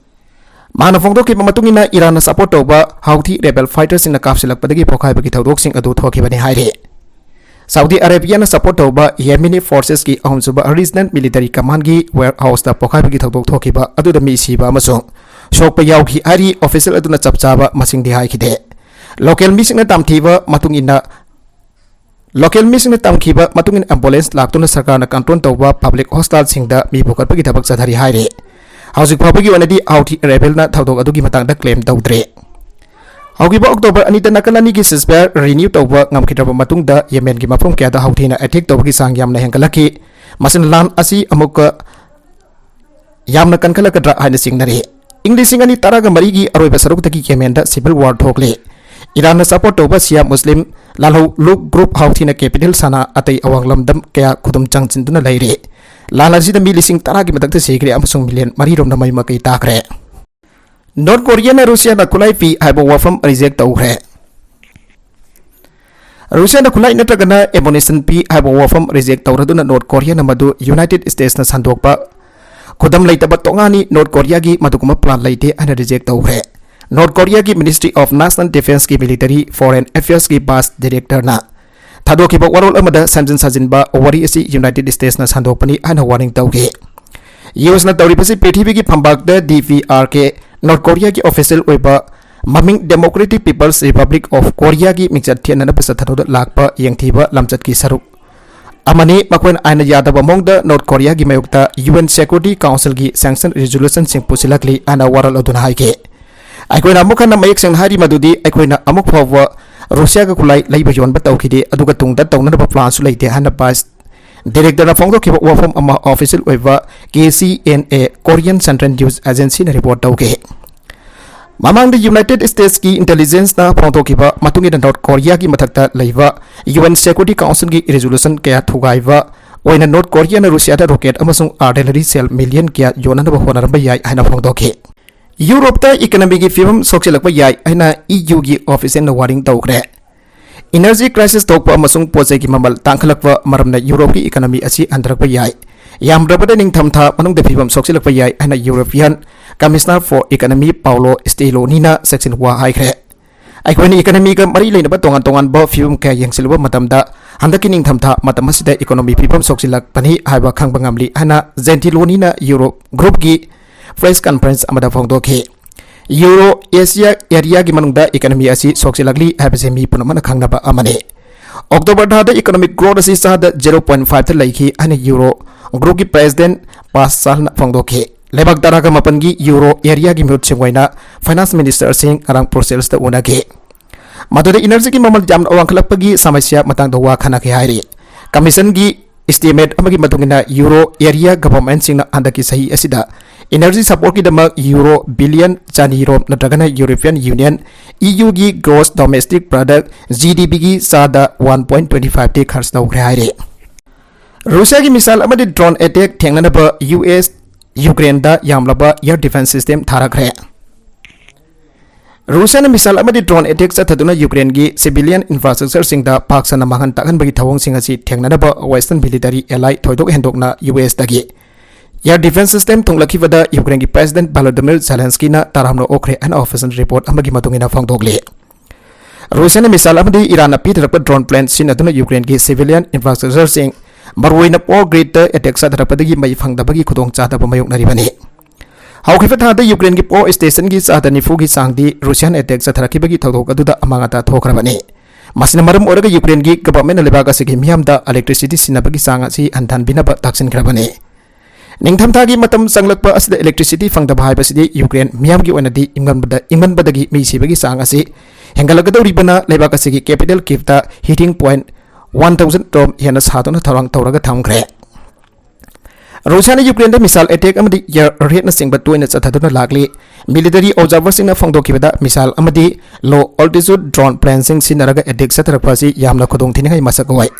ꯃꯥꯅ ꯐꯣꯡꯗꯣꯛꯈꯤꯕ ꯃꯇꯨꯡ ꯏꯟꯅ, Iranꯅ support ꯇꯧꯕ Houthi rebel fighterꯁꯤꯡꯅ ꯀꯥꯞꯁꯤꯜꯂꯛꯄꯗꯒꯤ ꯄꯣꯈꯥꯏꯕꯒꯤ ꯊꯧꯗꯣꯛꯁꯤꯡ ꯑꯗꯨ ꯊꯣꯛꯈꯤꯕꯅꯤ ꯍꯥꯏꯔꯤ꯫ Saudi Arabiaꯅ support ꯇꯧꯕ Yemeni forcesꯀꯤ ꯑꯍꯨꯝꯁꯨꯕ Regional Military Commandꯒꯤ warehouseꯇ ꯄꯣꯈꯥꯏꯕꯒꯤ ꯊꯧꯗꯣꯛ ꯊꯣꯛꯈꯤꯕ ꯑꯗꯨꯗ ꯃꯤ ꯁꯤꯕ ꯑꯃꯁꯨꯡ ꯁꯣꯛꯄ ꯌꯥꯎꯈꯤ ꯍꯥꯏꯔꯤ꯫ Official ꯑꯗꯨꯅ ꯆꯞ ꯆꯥꯕ ꯃꯁꯤꯡꯗꯤ ꯍꯥꯏꯈꯤꯗꯦ꯫ Local ꯃꯤꯁꯤꯡꯅ ꯇꯝꯊꯤꯕ ꯃꯇꯨꯡ ꯏꯟꯅ, local ꯃꯤꯁꯤꯡꯅ ꯇꯝꯈꯤꯕ ꯃꯇꯨꯡ ꯏꯟꯅ, ambulance ꯂꯥꯛꯇꯨꯅ ꯁꯔꯀꯥꯔꯅ control ꯇꯧꯕ public hospitalꯁꯤꯡꯗ ꯃꯤ ꯄꯨꯈꯠꯄꯒꯤ ꯊꯕꯛ ꯆꯠꯊꯔꯤ ꯍꯥꯏꯔꯤ꯫ ꯍꯧꯖꯤꯛ ꯐꯥꯎꯕꯒꯤ ꯑꯣꯏꯅꯗꯤ Houthi rebelꯅ ꯊꯧꯗꯣꯛ ꯑꯗꯨꯒꯤ ꯃꯇꯥꯡꯗ claim ꯇꯧꯗ꯭ꯔꯤ꯫ ꯍꯧꯈꯤꯕ October ꯑꯅꯤꯗ ꯅꯥꯀꯜ ꯑꯅꯤꯒꯤ ceasefire renew ꯇꯧꯕ ꯉꯝꯈꯤꯗ꯭ꯔꯕ ꯃꯇꯨꯡꯗ, Yemenꯒꯤ ꯃꯐꯝ ꯀꯌꯥꯗ Houthꯤꯅ attack ꯇꯧꯕꯒꯤ ꯆꯥꯡ ꯌꯥꯝꯅ ꯍꯦꯟꯒꯠꯂꯛꯈꯤ꯫ ꯃꯁꯤꯅ ꯂꯥꯟ ꯑꯁꯤ ꯑꯃꯨꯛꯀ ꯌꯥꯝꯅ ꯀꯟꯈꯠꯂꯛꯀꯗ꯭ꯔꯥ ꯍꯥꯏꯅ ꯆꯤꯡꯅꯔꯤ꯫ ꯏꯪ ꯂꯤꯁꯤꯡ ꯑꯅꯤ ꯇꯔꯥꯒ ꯃꯔꯤꯒꯤ ꯑꯔꯣꯏꯕ ꯁꯔꯨꯛꯇꯒꯤ Yemenꯗ civil war ꯊꯣꯛꯂꯤ꯫ Iranꯅ support ꯇꯧꯕ Shia Muslim ꯂꯥꯜꯍꯧꯂꯨꯞ group Houthꯤꯅ capital ꯁꯅꯥ ꯑꯇꯩ ꯑꯋꯥꯡ ꯂꯝꯗꯝ ꯀꯌꯥ ꯈꯨꯗꯨꯝ ꯆꯟꯁꯤꯟꯗꯨꯅ ꯂꯩꯔꯤ꯫ ꯂꯥꯟ ꯑꯁꯤꯗ ꯃꯤ ꯂꯤꯁꯤꯡ ꯇꯔꯥꯒꯤ ꯃꯊꯛꯇ ꯁꯤꯈ꯭ꯔꯦ ꯑꯃꯁꯨꯡ million ꯃꯔꯤ ꯔꯣꯝꯅ ꯃꯩ ꯃꯀꯩ ꯇꯥꯈ꯭ꯔꯦ꯫ North Koreaꯅ Russiaꯅ ꯈꯨꯠꯂꯥꯏ ꯄꯤ ꯍꯥꯏꯕ ꯋꯥꯐꯝ reject ꯇꯧꯈ꯭ꯔꯦ꯫ Russiaꯅ ꯈꯨꯠꯂꯥꯏ ꯅꯠꯇ꯭ꯔꯒꯅ ammunition ꯄꯤ ꯍꯥꯏꯕ ꯋꯥꯐꯝ reject ꯇꯧꯔꯗꯨꯅ North Koreaꯅ ꯃꯗꯨ United Statesꯅ ꯁꯟꯗꯣꯛꯄ ꯈꯨꯗꯝ ꯂꯩꯇꯕ ꯇꯣꯉꯥꯟꯅꯤ, North Koreaꯒꯤ ꯃꯗꯨꯒꯨꯝꯕ plan ꯂꯩꯇꯦ ꯍꯥꯏꯅ reject ꯇꯧꯈ꯭ꯔꯦ꯫ North Koreaꯒꯤ Ministry of National Defenceꯀꯤ military foreign affairsꯀꯤ vice directorꯅ ꯊꯥꯗꯣꯛꯈꯤꯕ ꯋꯥꯔꯣꯜ ꯑꯃꯗ ꯁꯦꯝꯖꯤꯟ ꯁꯥꯖꯤꯟꯕ ꯋꯥꯔꯤ ꯑꯁꯤ United States ꯅ ꯁꯟꯗꯣꯛꯄꯅꯤ ꯍꯥꯏꯅ warning ꯇꯧꯈꯤ꯫ ꯌꯨ ꯑꯦꯁ ꯅ ꯇꯧꯔꯤꯕꯁꯤ ꯄ꯭ꯔꯤꯊꯤꯕꯤꯒꯤ ꯐꯝꯕꯥꯛꯇ ꯗꯤ ꯄꯤ ꯑꯥꯔ ꯀꯦ, North Korea ꯒꯤ official ꯑꯣꯏꯕ ꯃꯃꯤꯡ Democratic People's Republic of Korea ꯒꯤ ꯃꯤꯡꯆꯠ ꯊꯦꯠꯅꯅꯕ ꯆꯠꯊꯗꯨꯅ ꯂꯥꯛꯄ ꯌꯦꯡꯊꯤꯕ ꯂꯝꯆꯠꯀꯤ ꯁꯔꯨꯛ ꯑꯃꯅꯤ꯫ ꯃꯈꯣꯏꯅ ꯑꯥꯏꯟꯅ ꯌꯥꯗꯕ ꯃꯑꯣꯡꯗ North Korea ꯒꯤ ꯃꯥꯌꯣꯛꯇ U N Security Council ꯒꯤ sanction resolution ꯁꯤꯡ ꯄꯨꯁꯤꯜꯂꯛꯂꯤ ꯍꯥꯏꯅ ꯋꯥꯔꯣꯜ ꯑꯗꯨꯅ ꯍꯥꯏꯈꯤ꯫ ꯑꯩꯈꯣꯏꯅ ꯑꯃꯨꯛ ꯍꯟꯅ ꯃꯌꯦꯛ ꯁꯦꯡꯅ ꯍꯥꯏꯔꯤ ꯃꯗꯨꯗꯤ ꯑꯩꯈꯣꯏꯅ ꯑꯃꯨꯛ ꯐꯥꯎꯕ ꯔꯨꯁꯤꯌꯥꯒ ꯈꯨꯠꯂꯥꯏ ꯂꯩꯕ ꯌꯣꯟꯕ ꯇꯧꯈꯤꯗꯦ, ꯑꯗꯨꯒ ꯇꯨꯡꯗ ꯇꯧꯅꯅꯕ plan ꯁꯨ ꯂꯩꯇꯦ ꯍꯥꯏꯅ vice director ꯅ ꯐꯣꯡꯗꯣꯛꯈꯤꯕ ꯋꯥꯐꯝ ꯑꯃ official ꯑꯣꯏꯕ K C N A, Korean Central News Agency ꯅ report ꯇꯧꯈꯤ꯫ ꯃꯃꯥꯡꯗ United States ꯀꯤ intelligence ꯅ ꯐꯣꯡꯗꯣꯛꯈꯤꯕ ꯃꯇꯨꯡ ꯏꯟꯅ North Korea ꯒꯤ ꯃꯊꯛꯇ ꯂꯩꯕ U N Security Council ꯒꯤ resolution ꯀꯌꯥ ꯊꯨꯒꯥꯏꯕ ꯑꯣꯏꯅ North Korea ꯅ ꯔꯨꯁꯤꯌꯥꯗ rocket ꯑꯃꯁꯨꯡ artillery shell million ꯀꯌꯥ ꯌꯣꯟꯅꯅꯕ ꯍꯣꯠꯅꯔꯝꯕ ꯌꯥꯏ ꯍꯥꯏꯅ ꯐꯣꯡꯗꯣꯛꯈꯤ꯫ ꯌꯨꯔꯣꯞꯇ economy ꯒꯤ ꯐꯤꯕꯝ ꯁꯣꯛꯆꯤꯜꯂꯛꯄ ꯌꯥꯏ ꯍꯥꯏꯅ E U ꯒꯤ official ꯅ warning ꯇꯧꯈ꯭ꯔꯦ꯫ Energy crisis ꯊꯣꯛꯄ ꯑꯃꯁꯨꯡ ꯄꯣꯠ ꯆꯩꯒꯤ ꯃꯃꯜ ꯇꯥꯡꯈꯠꯂꯛꯄ ꯃꯔꯝꯅ ꯌꯨꯔꯣꯞꯀꯤ economy ꯑꯁꯤ ꯍꯟꯊꯔꯛꯄ ꯌꯥꯏ꯫ ꯌꯥꯝꯗ꯭ꯔꯕꯗ ꯅꯤꯡꯊꯝꯊꯥ ꯃꯅꯨꯡꯗ ꯐꯤꯕꯝ ꯁꯣꯛꯆꯤꯜꯂꯛꯄ ꯌꯥꯏ ꯍꯥꯏꯅ European Commissioner for Economy Paolo Gentiloni ꯅ ꯆꯦꯛꯁꯤꯟ ꯋꯥ ꯍꯥꯏꯈ꯭ꯔꯦ꯫ ꯑꯩꯈꯣꯏꯅ economy ꯒ ꯃꯔꯤ ꯂꯩꯅꯕ ꯇꯣꯉꯥꯟ ꯇꯣꯉꯥꯟꯕ ꯐꯤꯕꯝ ꯀꯌꯥ ꯌꯦꯡꯁꯤꯜꯂꯨꯕ ꯃꯇꯝꯗ, ꯍꯟꯗꯛꯀꯤ ꯅꯤꯡꯊꯝꯊꯥ ꯃꯇꯝ ꯑꯁꯤꯗ economy ꯐꯤꯕꯝ ꯁꯣꯛꯆꯤꯜꯂꯛꯄꯅꯤ ꯍꯥꯏꯕ ꯈꯪꯕ ꯉꯝꯂꯤ ꯍꯥꯏꯅ Gentiloni ꯅ Euro Group ꯀꯤ press conference ꯑꯃꯗ ꯐꯣꯡꯗꯣꯛꯈꯤ꯫ Euro Asia area ꯒꯤ ꯃꯅꯨꯡꯗ economy ꯑꯁꯤ ꯁꯣꯛꯆꯤꯜꯂꯛꯂꯤ ꯍꯥꯏꯕꯁꯤ ꯃꯤ ꯄꯨꯝꯅꯃꯛꯅ ꯈꯪꯅꯕ ꯑꯃꯅꯤ꯫ October ꯊꯥꯗ economic growth ꯑꯁꯤ ꯆꯥꯗ zero point five ꯇ ꯂꯩꯈꯤ ꯍꯥꯏꯅ Euro Group ꯀꯤ president Pascal ꯅ ꯐꯣꯡꯗꯣꯛꯈꯤ꯫ ꯂꯩꯕꯥꯛ ꯇꯔꯥꯒ ꯃꯥꯄꯟꯒꯤ Euro area ꯒꯤ ꯃꯤꯍꯨꯠꯁꯤꯡ ꯑꯣꯏꯅ finance minister ꯁꯤꯡ ꯉꯔꯥꯡ Brussels ꯇ ꯎꯅꯈꯤ꯫ ꯃꯗꯨꯗ energy ꯒꯤ ꯃꯃꯜ ꯌꯥꯝꯅ ꯋꯥꯡꯈꯠꯂꯛꯄꯒꯤ ꯁꯃꯁ꯭ꯌꯥ ꯃꯇꯥꯡꯗ ꯋꯥ ꯈꯟꯅꯈꯤ ꯍꯥꯏꯔꯤ꯫ Commission ꯒꯤ estimate ꯑꯃꯒꯤ ꯃꯇꯨꯡ ꯏꯟꯅ Euro area government ꯁꯤꯡꯅ ꯍꯟꯗꯛꯀꯤ ꯆꯍꯤ ꯑꯁꯤꯗ energy support ꯀꯤꯗꯃꯛ Euro billion ꯆꯅꯤ ꯔꯣꯝ ꯅꯠꯇ꯭ꯔꯒꯅ European Union, E U ꯒꯤ gross domestic product, G D P ꯒꯤ ꯆꯥꯗ one point twenty five ꯇꯤ ꯈꯔꯆ ꯇꯧꯈ꯭ꯔꯦ ꯍꯥꯏꯔꯤ꯫ ꯔꯨꯁꯤꯌꯥꯒꯤ missile ꯑꯃꯗꯤ drone attack ꯊꯦꯡꯅꯅꯕ U S Ukraine ꯗ ꯌꯥꯝꯂꯕ air defense system ꯊꯥꯔꯛꯈ꯭ꯔꯦ꯫ ꯔꯨꯁꯤꯌꯥꯅ missile ꯑꯃꯗꯤ drone attack ꯆꯠꯊꯗꯨꯅ Ukraine ꯒꯤ civilian infrastructure ꯁꯤꯡꯗ ꯄꯥꯛ ꯁꯟꯅ ꯃꯥꯡꯍꯟ ꯇꯥꯛꯍꯟꯕꯒꯤ ꯊꯧꯑꯣꯡꯁꯤꯡ ꯑꯁꯤ ꯊꯦꯡꯅꯅꯕ Western military ally ꯊꯣꯏꯗꯣꯛ ꯍꯦꯟꯗꯣꯛꯅ U S ꯇꯒꯤ air defense system ꯊꯨꯡꯂꯛꯈꯤꯕꯗ Ukraine ꯒꯤ President Volodymyr Zelensky ꯅ ꯇꯔꯥꯝꯅ ꯑꯣꯛꯈ꯭ꯔꯦ ꯍꯥꯏꯅ official report ꯑꯃꯒꯤ ꯃꯇꯨꯡ ꯏꯟꯅ ꯐꯣꯡꯗꯣꯛꯂꯤ꯫ ꯔꯨꯁꯤꯌꯥꯅ ꯃꯤꯁꯥꯏꯜ ꯑꯃꯗꯤ ꯏꯔꯥꯟꯅ ꯄꯤꯊꯔꯛꯄ ꯗ꯭ꯔꯣꯟ ꯄ꯭ꯂꯦꯟ ꯁꯤꯖꯤꯟꯅꯗꯨꯅ ꯌꯨꯀ꯭ꯔꯦꯟꯒꯤ ꯁꯤꯚꯤꯂꯤꯌꯟ ꯏꯟꯐ꯭ꯔꯥꯁ꯭ꯇ꯭ꯔꯛꯆꯔꯁꯤꯡ, ꯃꯔꯨꯑꯣꯏꯅ ꯄꯥꯋꯔ ꯒ꯭ꯔꯤꯗꯇ ꯑꯦꯇꯦꯛ ꯆꯠꯊꯔꯛꯄꯗꯒꯤ ꯃꯩ ꯐꯪꯗꯕꯒꯤ ꯈꯨꯗꯣꯡꯆꯥꯗꯕ ꯃꯥꯌꯣꯛꯅꯔꯤꯕꯅꯤ꯫ ꯍꯧꯈꯤꯕ ꯊꯥꯗ ꯌꯨꯀ꯭ꯔꯦꯟꯒꯤ ꯄꯥꯋꯔ ꯁ꯭ꯇꯦꯁꯟꯒꯤ ꯆꯥꯗ ꯅꯤꯐꯨꯒꯤ ꯆꯥꯡꯗꯤ ꯔꯨꯁꯤꯌꯥꯟ ꯑꯦꯇꯦꯛ ꯆꯠꯊꯔꯛꯈꯤꯕꯒꯤ ꯊꯧꯗꯣꯛ ꯑꯗꯨꯗ ꯑꯃꯥꯡ ꯑꯇꯥ ꯊꯣꯛꯈ꯭ꯔꯕꯅꯤ꯫ ꯃꯁꯤꯅ ꯃꯔꯝ ꯑꯣꯏꯔꯒ ꯌꯨꯀ꯭ꯔꯦꯟꯒꯤ ꯒꯚꯔꯟꯃꯦꯟꯠꯅ ꯂꯩꯕꯥꯛ ꯑꯁꯤꯒꯤ ꯃꯤꯌꯥꯝꯗ ꯏꯂꯦꯛꯇ꯭ꯔꯤꯁꯤꯇꯤ ꯁꯤꯖꯤꯟꯅꯕꯒꯤ ꯆꯥꯡ ꯑꯁꯤ ꯍꯟꯊꯍꯟꯕꯤꯅꯕ ꯇꯥꯛꯁꯤꯟꯈ꯭ꯔꯕꯅꯤ꯫ ꯅꯤꯡꯊꯝꯊꯥꯒꯤ ꯃꯇꯝ ꯆꯪꯂꯛꯄ ꯑꯁꯤꯗ ꯏꯂꯦꯛꯇ꯭ꯔꯤꯁꯤꯇꯤ ꯐꯪꯗꯕ ꯍꯥꯏꯕꯁꯤꯗꯤ ꯌꯨꯀ꯭ꯔꯦꯟ ꯃꯤꯌꯥꯝꯒꯤ ꯑꯣꯏꯅꯗꯤ ꯏꯪꯃꯟꯕꯗ, ꯏꯪꯃꯟꯕꯗꯒꯤ ꯃꯤ ꯁꯤꯕꯒꯤ ꯆꯥꯡ ꯑꯁꯤ ꯍꯦꯟꯒꯠꯂꯛꯀꯗꯧꯔꯤꯕꯅ ꯂꯩꯕꯥꯛ ꯑꯁꯤꯒꯤ ꯀꯦꯄꯤꯇꯦꯜ ꯀꯤꯚꯇ heating point one thousand ꯇꯣꯝ ꯍꯦꯟꯅ ꯁꯥꯗꯨꯅ ꯊꯧꯔꯥꯡ ꯇꯧꯔꯒ ꯊꯝꯈ꯭ꯔꯦ꯫ ꯔꯨꯁꯤꯌꯥꯅ ꯌꯨꯀ꯭ꯔꯦꯟꯗ ꯃꯤꯁꯥꯏꯜ ꯑꯦꯇꯦꯛ ꯑꯃꯗꯤ ꯑꯦꯌꯔ ꯔꯦꯗꯅꯆꯤꯡꯕ ꯇꯣꯏꯅ ꯆꯠꯊꯗꯨꯅ ꯂꯥꯛꯂꯤ꯫ ꯃꯤꯂꯤꯇꯔꯤ ꯑꯣꯕꯖꯥꯔꯚꯔꯁꯤꯡꯅ ꯐꯣꯡꯗꯣꯛꯈꯤꯕꯗ ꯃꯤꯁꯥꯏꯜ ꯑꯃꯗꯤ ꯂꯣ ꯑꯣꯜꯇꯤꯆꯨꯗ ꯗ꯭ꯔꯣꯟ ꯄ꯭ꯂꯦꯟꯁꯤꯡ ꯁꯤꯖꯤꯟꯅꯔꯒ ꯑꯦꯇꯦꯛ ꯆꯠꯊꯔꯛꯄ ꯑꯁꯤ ꯌꯥꯝꯅ ꯈꯨꯗꯣꯡꯊꯤꯅꯤꯡꯉꯥꯏ ꯃꯁꯛ ꯑꯣꯏ꯫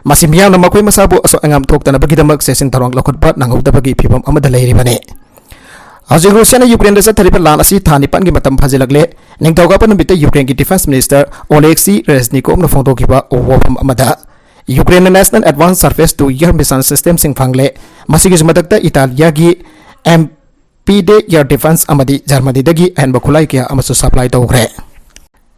ꯃꯁꯤ ꯃꯤꯌꯥꯝꯅ ꯃꯈꯣꯏ ꯃꯁꯥꯕꯨ ꯑꯁꯣꯛ ꯑꯉꯥꯝ ꯊꯣꯛꯇꯅꯕꯒꯤꯗꯃꯛ ꯆꯦꯛꯁꯤꯟ ꯊꯧꯔꯥꯡ ꯂꯧꯈꯠꯄ ꯅꯪꯍꯧꯗꯕꯒꯤ ꯐꯤꯚꯝ ꯑꯃꯗ ꯂꯩꯔꯤꯕꯅꯤ꯫ ꯍꯧꯖꯤꯛ ꯔꯨꯁꯤꯌꯥꯅ ꯌꯨꯀ꯭ꯔꯦꯟꯗ ꯆꯠꯊꯔꯤꯕ ꯂꯥꯟ ꯑꯁꯤ ꯊꯥ ꯅꯤꯄꯥꯟꯒꯤ ꯃꯇꯝ ꯐꯥꯖꯤꯜꯂꯛꯂꯦ꯫ ꯅꯤꯡꯊꯧꯀꯥꯕ ꯅꯨꯃꯤꯠꯇ ꯌꯨꯀ꯭ꯔꯦꯟꯒꯤ ꯗꯤꯐꯦꯟꯁ ꯃꯤꯅꯤꯁꯇꯔ ꯑꯣꯂꯦꯛꯁꯤ ꯔꯦꯖꯅꯤꯀꯣꯚꯅ ꯐꯣꯡꯗꯣꯛꯈꯤꯕ ꯋꯥꯐꯝ ꯑꯃꯗ, ꯌꯨꯀ꯭ꯔꯦꯟꯅ National Advanced Surface to Air Missile Systemꯁꯤꯡ ꯐꯪꯂꯦ꯫ ꯃꯁꯤꯒꯤꯁꯨ ꯃꯊꯛꯇ ꯏꯇꯥꯂꯤꯌꯥꯒꯤ ꯑꯦꯝ ꯄꯤ ꯗꯦ ꯑꯦꯌꯔ ꯗꯤꯐꯦꯟꯁ ꯑꯃꯗꯤ ꯖꯔꯃꯅꯤꯗꯒꯤ ꯑꯍꯦꯟꯕ ꯈꯨꯠꯂꯥꯏ ꯀꯌꯥ ꯑꯃꯁꯨ ꯁꯄ꯭ꯂꯥꯏ ꯇꯧꯈ꯭ꯔꯦ꯫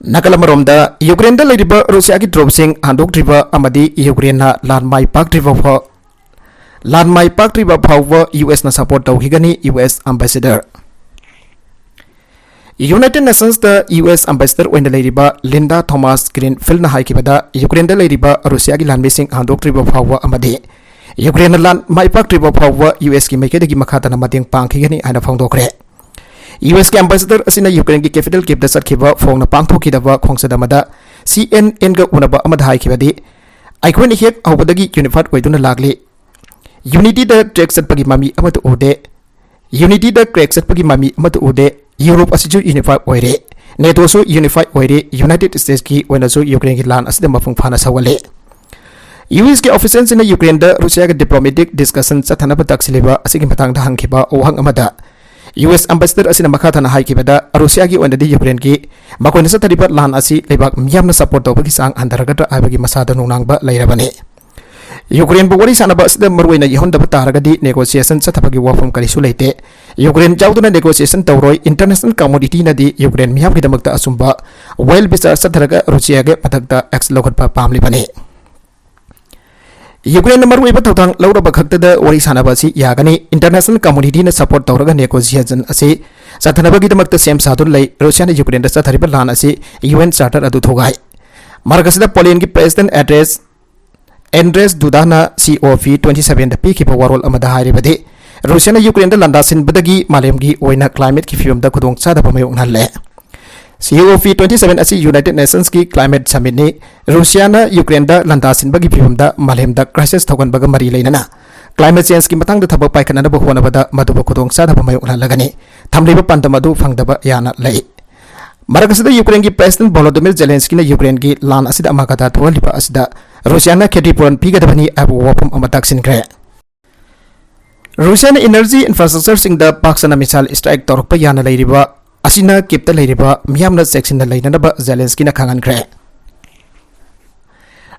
ꯅꯥꯀꯜ ꯑꯃꯔꯣꯝꯗ, ꯌꯨꯀ꯭ꯔꯦꯟꯗ ꯂꯩꯔꯤꯕ ꯔꯨꯁꯤꯌꯥꯒꯤ ꯗ꯭ꯔꯣꯟꯁꯤꯡ ꯍꯟꯗꯣꯛꯇ꯭ꯔꯤꯕ ꯑꯃꯗꯤ ꯌꯨꯀ꯭ꯔꯦꯟꯅ ꯂꯥꯟ ꯃꯥꯏ ꯄꯥꯛꯇ꯭ꯔꯤꯕ ꯐꯥꯎ, ꯂꯥꯟ ꯃꯥꯏ ꯄꯥꯛꯇ꯭ꯔꯤꯕ ꯐꯥꯎꯕ ꯌꯨ ꯑꯦꯁꯅ ꯁꯄꯣꯔꯠ ꯇꯧꯈꯤꯒꯅꯤ, ꯌꯨ ꯑꯦꯁ ꯑꯦꯝꯕꯦꯁꯦꯗꯔ꯫ ꯌꯨꯅꯥꯏꯇꯦꯗ ꯅꯦꯁꯟꯁꯇ ꯌꯨ ꯑꯦꯁ ꯑꯦꯝꯕꯦꯁꯦꯗꯔ ꯑꯣꯏꯅ ꯂꯩꯔꯤꯕ ꯂꯤꯟꯗꯥ ꯊꯣꯃꯥꯁ ꯒ꯭ꯔꯤꯟꯐꯤꯜꯗꯅ ꯍꯥꯏꯈꯤꯕꯗ, ꯌꯨꯀ꯭ꯔꯦꯟꯗ ꯂꯩꯔꯤꯕ ꯔꯨꯁꯤꯌꯥꯒꯤ ꯂꯥꯟꯃꯤꯁꯤꯡ ꯍꯟꯗꯣꯛꯇ꯭ꯔꯤꯕ ꯐꯥꯎꯕ ꯑꯃꯗꯤ ꯌꯨꯀ꯭ꯔꯦꯟꯅ ꯂꯥꯟ ꯃꯥꯏ ꯄꯥꯛꯇ꯭ꯔꯤꯕ ꯐꯥꯎꯕ ꯌꯨ ꯑꯦꯁꯀꯤ ꯃꯥꯏꯀꯩꯗꯒꯤ ꯃꯈꯥ ꯇꯥꯅ ꯃꯇꯦꯡ ꯄꯥꯡꯈꯤꯒꯅꯤ ꯍꯥꯏꯅ ꯐꯣꯡꯗꯣꯛꯈ꯭ꯔꯦ꯫ ꯌꯨ ꯑꯦꯁꯀꯤ ꯑꯦꯝꯕꯦꯁꯦꯗꯔ ꯑꯁꯤꯅ ꯌꯨꯀ꯭ꯔꯦꯟꯒꯤ ꯀꯦꯄꯤꯇꯦꯜ ꯀꯤꯚꯇ ꯆꯠꯈꯤꯕ ꯐꯣꯡꯅ ꯄꯥꯡꯊꯣꯛꯈꯤꯗꯕ ꯈꯣꯡꯆꯠ ꯑꯃꯗ ꯁꯤ ꯑꯦꯟ ꯑꯦꯟꯒ ꯎꯅꯕ ꯑꯃꯗ ꯍꯥꯏꯈꯤꯕꯗꯤ, "ꯑꯩꯈꯣꯏꯅ ꯍꯦꯛ ꯍꯧꯕꯗꯒꯤ ꯌꯨꯅꯤꯐꯥꯏꯗ ꯑꯣꯏꯗꯨꯅ ꯂꯥꯛꯂꯤ꯫ ꯌꯨꯅꯤꯇꯤꯗ ꯀ꯭ꯔꯦꯛ ꯆꯠꯄꯒꯤ ꯃꯃꯤ ꯑꯃꯠꯇ ꯎꯗꯦ꯫ ꯌꯨꯅꯤꯇꯤꯗ ꯀ꯭ꯔꯦꯛ ꯆꯠꯄꯒꯤ ꯃꯃꯤ ꯑꯃꯠꯇ ꯎꯗꯦ꯫ ꯌꯨꯔꯣꯞ ꯑꯁꯤꯁꯨ ꯌꯨꯅꯤꯐꯥꯏꯗ ꯑꯣꯏꯔꯦ꯫ ꯅꯦꯇꯣꯁꯨ ꯌꯨꯅꯤꯐꯥꯏꯗ ꯑꯣꯏꯔꯦ꯫ ꯌꯨꯅꯥꯏꯇꯦꯗ ꯁ꯭ꯇꯦꯠꯁꯀꯤ ꯑꯣꯏꯅꯁꯨ ꯌꯨꯀ꯭ꯔꯦꯟꯒꯤ ꯂꯥꯟ ꯑꯁꯤꯗ ꯃꯄꯨꯡ ꯐꯥꯅ ꯁꯧꯍꯜꯂꯦ"꯫ ꯌꯨ ꯑꯦꯁꯀꯤ ꯑꯣꯐꯤꯁꯤꯌꯦꯜꯁꯤꯡꯅ ꯌꯨꯀ꯭ꯔꯦꯟꯗ ꯔꯨꯁꯤꯌꯥꯒ ꯗꯤꯄ꯭ꯂꯣꯃꯦꯇꯤꯛ ꯗꯤꯁꯀꯁꯟ ꯆꯠꯊꯅꯕ ꯇꯛꯁꯤꯜꯂꯤꯕ ꯑꯁꯤꯒꯤ ꯃꯇꯥꯡꯗ ꯍꯪꯈꯤꯕ ꯋꯥꯍꯪ ꯑꯃꯗ, ꯌꯨ ꯑꯦꯁ ꯑꯦꯝꯕꯦꯁꯦꯗꯔ ꯑꯁꯤꯅ ꯃꯈꯥ ꯇꯥꯅ ꯍꯥꯏꯈꯤꯕꯗ, ꯔꯨꯁꯤꯌꯥꯒꯤ ꯑꯣꯏꯅꯗꯤ ꯌꯨꯀ꯭ꯔꯦꯟꯒꯤ ꯃꯈꯣꯏꯅ ꯆꯠꯊꯔꯤꯕ ꯂꯥꯟ ꯑꯁꯤ ꯂꯩꯕꯥꯛ ꯃꯤꯌꯥꯝꯅ ꯁꯄꯣꯔꯠ ꯇꯧꯕꯒꯤ ꯆꯥꯡ ꯍꯟꯊꯔꯒꯗ꯭ꯔꯥ ꯍꯥꯏꯕꯒꯤ ꯃꯁꯥꯗ ꯅꯨꯡꯅꯥꯡꯕ ꯂꯩꯔꯕꯅꯤ꯫ ꯌꯨꯀ꯭ꯔꯦꯟꯕꯨ ꯋꯥꯔꯤ ꯁꯥꯅꯕ ꯑꯁꯤꯗ ꯃꯔꯨꯑꯣꯏꯅ ꯌꯥꯎꯍꯟꯗꯕ ꯇꯥꯔꯒꯗꯤ ꯅꯦꯒꯣꯁꯤꯌꯦꯁꯟ ꯆꯠꯊꯕꯒꯤ ꯋꯥꯐꯝ ꯀꯔꯤꯁꯨ ꯂꯩꯇꯦ꯫ ꯌꯨꯀ꯭ꯔꯦꯟ ꯌꯥꯎꯗꯅ negotiation ꯇꯧꯔꯣꯏ, international communityꯅꯗꯤ ꯌꯨꯀ꯭ꯔꯦꯟ ꯃꯤꯌꯥꯝꯒꯤꯗꯃꯛꯇ ꯑꯆꯨꯝꯕ well wisher ꯆꯠꯊꯔꯒ ꯔꯨꯁꯤꯌꯥꯒꯤ ꯃꯊꯛꯇ action ꯂꯧꯈꯠꯄ ꯄꯥꯝꯂꯤꯕꯅꯤ꯫ ꯌꯨꯀ꯭ꯔꯦꯟꯅ ꯃꯔꯨꯑꯣꯏꯕ ꯊꯧꯗꯥꯡ ꯂꯧꯔꯕ ꯈꯛꯇꯗ ꯋꯥꯔꯤ ꯁꯥꯅꯕ ꯑꯁꯤ ꯌꯥꯒꯅꯤ꯫ International communityꯅ support ꯇꯧꯔꯒ negotiation ꯑꯁꯤ ꯆꯠꯊꯅꯕꯒꯤꯗꯃꯛꯇ ꯁꯦꯝ ꯁꯥꯗꯨꯅ ꯂꯩ꯫ ꯔꯨꯁꯤꯌꯥꯅ ꯌꯨꯀ꯭ꯔꯦꯟꯗ ꯆꯠꯊꯔꯤꯕ ꯂꯥꯟ ꯑꯁꯤ UN charter ꯑꯗꯨ ꯊꯨꯒꯥꯏ꯫ ꯃꯔꯛ ꯑꯁꯤꯗ ꯄꯣꯂꯦꯟꯒꯤ President Andrzej Andrzej Dudaꯅ COP twenty sevenꯗ ꯄꯤꯈꯤꯕ ꯋꯥꯔꯣꯜ ꯑꯃꯗ ꯍꯥꯏꯔꯤꯕꯗꯤ, ꯔꯨꯁꯤꯌꯥꯅ ꯌꯨꯀ꯭ꯔꯦꯟꯗ ꯂꯥꯟꯗꯥꯁꯤꯟꯕꯗꯒꯤ ꯃꯥꯂꯦꯝꯒꯤ ꯑꯣꯏꯅ climateꯀꯤ ꯐꯤꯕꯝꯗ ꯈꯨꯗꯣꯡꯆꯥꯗꯕ ꯃꯥꯌꯣꯛꯅꯍꯜꯂꯦ꯫ COP twenty seven ꯑꯁꯤ United Nationsꯀꯤ climate summitꯅꯤ꯫ ꯔꯨꯁꯤꯌꯥꯅ ꯌꯨꯀ꯭ꯔꯦꯟꯗ ꯂꯥꯟꯗꯥꯁꯤꯟꯕꯒꯤ ꯐꯤꯕꯝꯗ ꯃꯥꯂꯦꯝꯗ crisis ꯊꯣꯛꯍꯟꯕꯒ ꯃꯔꯤ ꯂꯩꯅꯅ climate changeꯀꯤ ꯃꯇꯥꯡꯗ ꯊꯕꯛ ꯄꯥꯏꯈꯠꯅꯅꯕ ꯍꯣꯠꯅꯕꯗ ꯃꯗꯨꯕꯨ ꯈꯨꯗꯣꯡꯆꯥꯗꯕ ꯃꯥꯌꯣꯛꯅꯍꯜꯂꯒꯅꯤ꯫ ꯊꯝꯂꯤꯕ ꯄꯥꯟꯗꯝ ꯑꯗꯨ ꯐꯪꯗꯕ ꯌꯥꯅ ꯂꯩ꯫ ꯃꯔꯛ ꯑꯁꯤꯗ ꯌꯨꯀ꯭ꯔꯦꯟꯒꯤ President Volodymyr Zelenskyꯅ ꯌꯨꯀ꯭ꯔꯦꯟꯒꯤ ꯂꯥꯟ ꯑꯁꯤꯗ ꯑꯃꯥꯡ ꯑꯇꯥ ꯊꯣꯛꯍꯜꯂꯤꯕ ꯑꯁꯤꯗ ꯔꯨꯁꯤꯌꯥꯅ ꯈꯦꯇꯤꯄꯨꯔꯟ ꯄꯤꯒꯗꯕꯅꯤ ꯍꯥꯏꯕ ꯋꯥꯐꯝ ꯑꯃ ꯇꯥꯛꯁꯤꯟꯈ꯭ꯔꯦ꯫ ꯔꯨꯁꯤꯌꯥꯅ energy infrastructureꯁꯤꯡꯗ ꯄꯥꯛ ꯁꯟꯅ missile strike ꯇꯧꯔꯛꯄ ꯌꯥꯅ ꯂꯩꯔꯤꯕ ꯑꯁꯤꯅ ꯀꯤꯞꯇ ꯂꯩꯔꯤꯕ ꯃꯤꯌꯥꯝꯅ ꯆꯦꯛꯁꯤꯟꯅ ꯂꯩꯅꯅꯕ ꯖꯦꯂꯦꯟꯁꯀꯤꯅ ꯈꯪꯍꯟꯈ꯭ꯔꯦ꯫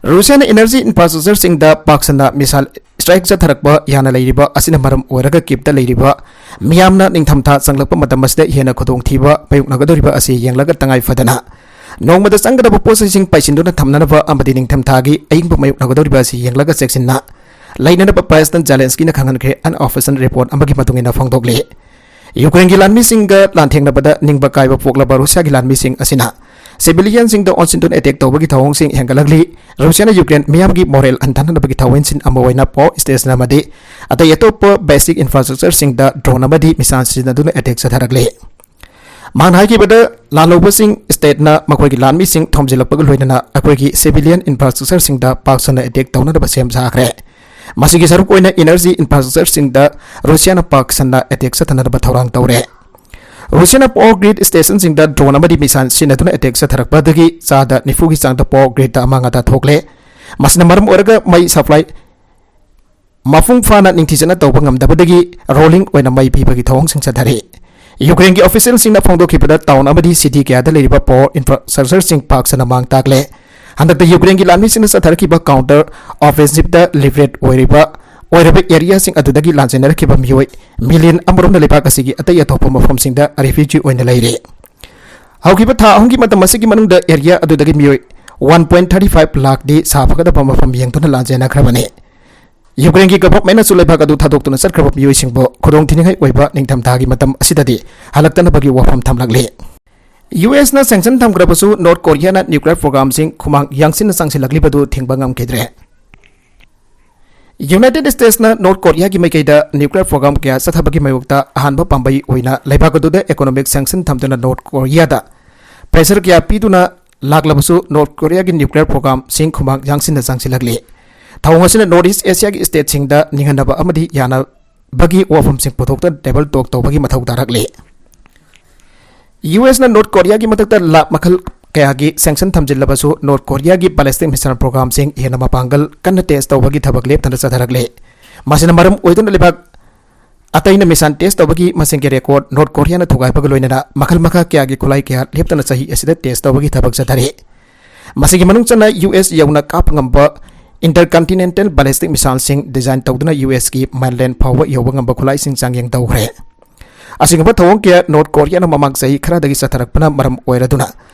ꯔꯨꯁꯤꯌꯥꯅ energy infrastructureꯁꯤꯡꯗ ꯄꯥꯛ ꯁꯟꯅ missile strike ꯆꯠꯊꯔꯛꯄ ꯌꯥꯅ ꯂꯩꯔꯤꯕ ꯑꯁꯤꯅ ꯃꯔꯝ ꯑꯣꯏꯔꯒ ꯀꯤꯞꯇ ꯂꯩꯔꯤꯕ ꯃꯤꯌꯥꯝꯅ ꯅꯤꯡꯊꯝꯊꯥ ꯆꯪꯂꯛꯄ ꯃꯇꯝ ꯑꯁꯤꯗ ꯍꯦꯟꯅ ꯈꯨꯗꯣꯡꯊꯤꯕ ꯃꯥꯌꯣꯛꯅꯒꯗꯧꯔꯤꯕ ꯑꯁꯤ ꯌꯦꯡꯂꯒ ꯇꯉꯥꯏ ꯐꯗꯅ ꯅꯣꯡꯃꯗ ꯆꯪꯒꯗꯕ ꯄꯣꯠ ꯆꯩꯁꯤꯡ ꯄꯩꯁꯤꯟꯗꯨꯅ ꯊꯝꯅꯅꯕ ꯑꯃꯗꯤ ꯅꯤꯡꯊꯝꯊꯥꯒꯤ ꯑꯏꯪꯕ ꯃꯥꯌꯣꯛꯅꯒꯗꯧꯔꯤꯕ ꯑꯁꯤ ꯌꯦꯡꯂꯒ ꯆꯦꯛꯁꯤꯟꯅ ꯂꯩꯅꯅꯕ President ꯖꯦꯂꯦꯟꯁꯀꯤꯅ ꯈꯪꯍꯟꯈ꯭ꯔꯦ꯫ Unofficial report ꯑꯃꯒꯤ ꯃꯇꯨꯡ ꯏꯟꯅ ꯐꯣꯡꯗꯣꯛꯂꯤ꯫ ꯌꯨꯀ꯭ꯔꯦꯟꯒꯤ ꯂꯥꯟꯃꯤꯁꯤꯡꯒ ꯂꯥꯟꯊꯦꯡꯅꯕꯗ ꯅꯤꯡꯕ ꯀꯥꯏꯕ ꯄꯣꯛꯂꯕ ꯔꯨꯁꯤꯌꯥꯒꯤ ꯂꯥꯟꯃꯤꯁꯤꯡ ꯑꯁꯤꯅ civilianꯁꯤꯡꯗ ꯑꯣꯟꯁꯤꯟꯗꯨꯅ attack ꯇꯧꯕꯒꯤ ꯊꯧꯑꯣꯡꯁꯤꯡ ꯍꯦꯟꯒꯠꯂꯛꯂꯤ꯫ ꯔꯨꯁꯤꯌꯥꯅ ꯌꯨꯀ꯭ꯔꯦꯟ ꯃꯤꯌꯥꯝꯒꯤ moral ꯍꯟꯊꯍꯟꯅꯕꯒꯤ ꯊꯧꯑꯣꯡꯁꯤꯡ ꯑꯃ ꯑꯣꯏꯅ power station ꯑꯃꯗꯤ ꯑꯇꯩ ꯑꯇꯣꯞꯄ basic infrastructureꯁꯤꯡꯗ drone ꯑꯃꯗꯤ missile ꯁꯤꯖꯤꯟꯅꯗꯨꯅ attack ꯆꯠꯊꯔꯛꯂꯤ꯫ ꯃꯍꯥꯛꯅ ꯍꯥꯏꯈꯤꯕꯗ, ꯂꯥꯜꯍꯧꯕꯁꯤꯡ stateꯅ ꯃꯈꯣꯏꯒꯤ ꯂꯥꯟꯃꯤꯁꯤꯡ ꯊꯣꯝꯖꯤꯜꯂꯛꯄꯒ ꯂꯣꯏꯅꯅ ꯑꯩꯈꯣꯏꯒꯤ civilian infrastructureꯁꯤꯡꯗ ꯄꯥꯛ ꯁꯟꯅ attack ꯇꯧꯅꯅꯕ ꯁꯦꯝ ꯁꯥꯈ꯭ꯔꯦ꯫ ꯃꯁꯤꯒꯤ ꯁꯔꯨꯛ ꯑꯣꯏꯅ energy infrastructureꯁꯤꯡꯗ ꯔꯨꯁꯤꯌꯥꯅ ꯄꯥꯛ ꯁꯟꯅ attack ꯆꯠꯊꯅꯅꯕ ꯊꯧꯔꯥꯡ ꯇꯧꯔꯦ꯫ ꯔꯨꯁꯤꯌꯥꯅ power grid stationꯁꯤꯡꯗ drone ꯑꯃꯗꯤ missile ꯁꯤꯖꯤꯟꯅꯗꯨꯅ attack ꯆꯠꯊꯔꯛꯄꯗꯒꯤ ꯆꯥꯗ ꯅꯤꯐꯨꯒꯤ ꯆꯥꯡꯗ power gridꯇ ꯑꯃꯥꯡ ꯑꯇꯥ ꯊꯣꯛꯂꯦ꯫ ꯃꯁꯤꯅ ꯃꯔꯝ ꯑꯣꯏꯔꯒ ꯃꯩ supply ꯃꯄꯨꯡ ꯐꯥꯅ ꯅꯤꯡꯊꯤꯖꯅ ꯇꯧꯕ ꯉꯝꯗꯕꯗꯒꯤ rolling ꯑꯣꯏꯅ ꯃꯩ ꯄꯤꯕꯒꯤ ꯊꯧꯑꯣꯡꯁꯤꯡ ꯆꯠꯊꯔꯤ꯫ ꯌꯨꯀ꯭ꯔꯦꯟꯒꯤ officialꯁꯤꯡꯅ ꯐꯣꯡꯗꯣꯛꯈꯤꯕꯗ, town ꯑꯃꯗꯤ city ꯀꯌꯥꯗ ꯂꯩꯔꯤꯕ power infrastructureꯁꯤꯡ ꯄꯥꯛ ꯁꯟꯅ ꯃꯥꯡ ꯇꯥꯛꯂꯦ꯫ ꯍꯟꯗꯛꯇ ꯌꯨꯀ꯭ꯔꯦꯟꯒꯤ ꯂꯥꯟꯃꯤꯁꯤꯡꯅ ꯆꯠꯊꯔꯛꯈꯤꯕ counter offensiveꯇ liberate ꯑꯣꯏꯔꯤꯕ ꯑꯣꯏꯔꯕ ꯑꯦꯔꯤꯌꯥꯁꯤꯡ ꯑꯗꯨꯗꯒꯤ ꯂꯥꯟꯖꯦꯟꯅꯔꯛꯈꯤꯕ ꯃꯤꯑꯣꯏ ꯃꯤꯂꯤꯌꯟ ꯑꯃꯔꯣꯝꯅ ꯂꯩꯕꯥꯛ ꯑꯁꯤꯒꯤ ꯑꯇꯩ ꯑꯇꯣꯞꯄ ꯃꯐꯝꯁꯤꯡꯗ ꯔꯤꯐ꯭ꯌꯨꯖꯤ ꯑꯣꯏꯅ ꯂꯩꯔꯤ꯫ ꯍꯧꯈꯤꯕ ꯊꯥ ꯑꯍꯨꯝꯒꯤ ꯃꯇꯝ ꯑꯁꯤꯒꯤ ꯃꯅꯨꯡꯗ ꯑꯦꯔꯤꯌꯥ ꯑꯗꯨꯗꯒꯤ ꯃꯤꯑꯣꯏ ꯋꯥꯟ ꯄꯣꯏꯟ ꯊꯥꯔꯇꯤ ꯐꯥꯏꯚ ꯂꯥꯈꯇꯤ ꯁꯥꯐꯒꯗꯕ ꯃꯐꯝ ꯌꯦꯡꯗꯨꯅ ꯂꯥꯟꯖꯦꯟꯅꯈ꯭ꯔꯕꯅꯤ꯫ ꯌꯨꯀ꯭ꯔꯦꯟꯒꯤ ꯒꯚꯔꯟꯃꯦꯟꯠꯅꯁꯨ ꯂꯩꯕꯥꯛ ꯑꯗꯨ ꯊꯥꯗꯣꯛꯇꯨꯅ ꯆꯠꯈ꯭ꯔꯕ ꯃꯤꯑꯣꯏꯁꯤꯡꯕꯨ ꯈꯨꯗꯣꯡꯊꯤꯅꯤꯡꯉꯥꯏ ꯑꯣꯏꯕ ꯅꯤꯡꯊꯝꯊꯥꯒꯤ ꯃꯇꯝ ꯑꯁꯤꯗꯗꯤ ꯍꯜꯂꯛꯇꯅꯕꯒꯤ ꯋꯥꯐꯝ ꯊꯝꯂꯛꯂꯤ꯫ ꯌꯨ ꯑꯦꯁꯅ ꯁꯦꯡꯁꯟ ꯊꯝꯈ꯭ꯔꯕꯁꯨ ꯅꯣꯔꯠ ꯀꯣꯔꯤꯌꯥꯅ ꯅ꯭ꯌꯨꯀ꯭ꯂꯤꯌꯔ ꯄ꯭ꯔꯣꯒ꯭ꯔꯥꯝꯁꯤꯡ ꯈꯨꯃꯥꯡ ꯌꯥꯡꯁꯤꯟꯅ ꯆꯪꯁꯤꯜꯂꯛꯂꯤꯕꯗꯨ ꯊꯤꯡꯕ ꯉꯝꯈꯤꯗ꯭ꯔꯦ꯫ ꯌꯨꯅꯥꯏꯇꯦꯗ ꯁ꯭ꯇꯦꯠꯁꯅ ꯅꯣꯔꯠ ꯀꯣꯔꯤꯌꯥꯒꯤ ꯃꯥꯏꯀꯩꯗ ꯅ꯭ꯌꯨꯀ꯭ꯂꯤꯌꯔ ꯄ꯭ꯔꯣꯒ꯭ꯔꯥꯝ ꯀꯌꯥ ꯆꯠꯊꯕꯒꯤ ꯃꯥꯌꯣꯛꯇ ꯑꯍꯥꯟꯕ ꯄꯥꯝꯕꯩ ꯑꯣꯏꯅ ꯂꯩꯕꯥꯛ ꯑꯗꯨꯗ ꯏꯀꯣꯅꯣꯃꯤꯛ ꯁꯦꯡꯁꯟ ꯊꯝꯗꯨꯅ ꯅꯣꯔꯠ ꯀꯣꯔꯤꯌꯥꯗ ꯄ꯭ꯔꯦꯁꯔ ꯀꯌꯥ ꯄꯤꯗꯨꯅ ꯂꯥꯛꯂꯕꯁꯨ ꯅꯣꯔꯠ ꯀꯣꯔꯤꯌꯥꯒꯤ ꯅ꯭ꯌꯨꯀ꯭ꯂꯤꯌꯔ ꯄ꯭ꯔꯣꯒ꯭ꯔꯥꯝꯁꯤꯡ ꯈꯨꯃꯥꯡ ꯌꯥꯡꯁꯤꯟꯅ ꯆꯪꯁꯤꯜꯂꯛꯂꯤ꯫ ꯊꯧꯑꯣꯡ ꯑꯁꯤꯅ ꯅꯣꯔꯠ ꯏꯁ ꯑꯦꯁꯤꯌꯥꯒꯤ ꯁ꯭ꯇꯦꯠꯁꯤꯡꯗ ꯅꯤꯡꯍꯟꯅꯕ ꯑꯃꯗꯤ ꯌꯥꯅꯕꯒꯤ ꯋꯥꯐꯝꯁꯤꯡ ꯄꯨꯊꯣꯛꯇꯨꯅ ꯇꯦꯕꯜ ꯇꯣꯛ ꯇꯧꯕꯒꯤ ꯃꯊꯧ ꯇꯥꯔꯛꯂꯤ꯫ ꯌꯨ ꯑꯦꯁꯅ ꯅꯣꯔꯠ ꯀꯣꯔꯤꯌꯥꯒꯤ ꯃꯊꯛꯇ ꯂꯥꯛ ꯃꯈꯜ ꯀꯌꯥꯒꯤ ꯁꯦꯡꯁꯟ ꯊꯝꯖꯤꯜꯂꯕꯁꯨ ꯅꯣꯔꯠ ꯀꯣꯔꯤꯌꯥꯒꯤ ꯕꯦꯂꯤꯁꯇꯤꯛ ꯃꯤꯁꯥꯏꯜ ꯄ꯭ꯔꯣꯒ꯭ꯔꯥꯝꯁꯤꯡ ꯍꯦꯟꯅ ꯃꯄꯥꯡꯒꯜ ꯀꯟꯅ ꯇꯦꯁ ꯇꯧꯕꯒꯤ ꯊꯕꯛ ꯂꯦꯞꯇꯅ ꯆꯠꯊꯔꯛꯂꯤ꯫ ꯃꯁꯤꯅ ꯃꯔꯝ ꯑꯣꯏꯗꯨꯅ ꯂꯩꯕꯥꯛ ꯑꯇꯩꯅ ꯃꯤꯁꯥꯏꯜ ꯇꯦꯁ ꯇꯧꯕꯒꯤ ꯃꯁꯤꯡꯒꯤ ꯔꯦꯀꯣꯔꯗ ꯅꯣꯔꯠ ꯀꯣꯔꯤꯌꯥꯅ ꯊꯨꯒꯥꯏꯕꯒ ꯂꯣꯏꯅꯅ ꯃꯈꯜ ꯃꯈꯥ ꯀꯌꯥꯒꯤ ꯈꯨꯠꯂꯥꯏ ꯀꯌꯥ ꯂꯦꯞꯇꯅ ꯆꯍꯤ ꯑꯁꯤꯗ ꯇꯦꯁ ꯇꯧꯕꯒꯤ ꯊꯕꯛ ꯆꯠꯊꯔꯤ꯫ ꯃꯁꯤꯒꯤ ꯃꯅꯨꯡ ꯆꯟꯅ ꯌꯨ ꯑꯦꯁ ꯌꯧꯅ ꯀꯥꯞꯄ ꯉꯝꯕ ꯏꯟꯇꯔꯀꯟꯇꯤꯅꯦꯟꯇꯦꯜ ꯕꯦꯂꯤꯁꯇꯤꯛ ꯃꯤꯁꯥꯏꯜꯁꯤꯡ ꯗꯤꯖꯥꯏꯟ ꯇꯧꯗꯨꯅ ꯌꯨ ꯑꯦꯁꯀꯤ ꯃꯦꯟꯂꯦꯟ ꯐꯥꯎꯕ ꯌꯧꯕ ꯉꯝꯕ ꯈꯨꯠꯂꯥꯏꯁꯤꯡ ꯆꯥꯡꯌꯦꯡ ꯇꯧꯈ꯭ꯔꯦ꯫ ꯑꯁꯤꯒꯨꯝꯕ ꯊꯧꯑꯣꯡ ꯀꯌꯥ ꯅꯣꯔꯠ ꯀꯣꯔꯤꯌꯥꯅ ꯃꯃꯥꯡ ꯆꯍꯤ ꯈꯔꯗꯒꯤ ꯆꯠꯊꯔꯛꯄꯅ ꯃꯔꯝ ꯑꯣꯏꯔꯗꯨꯅ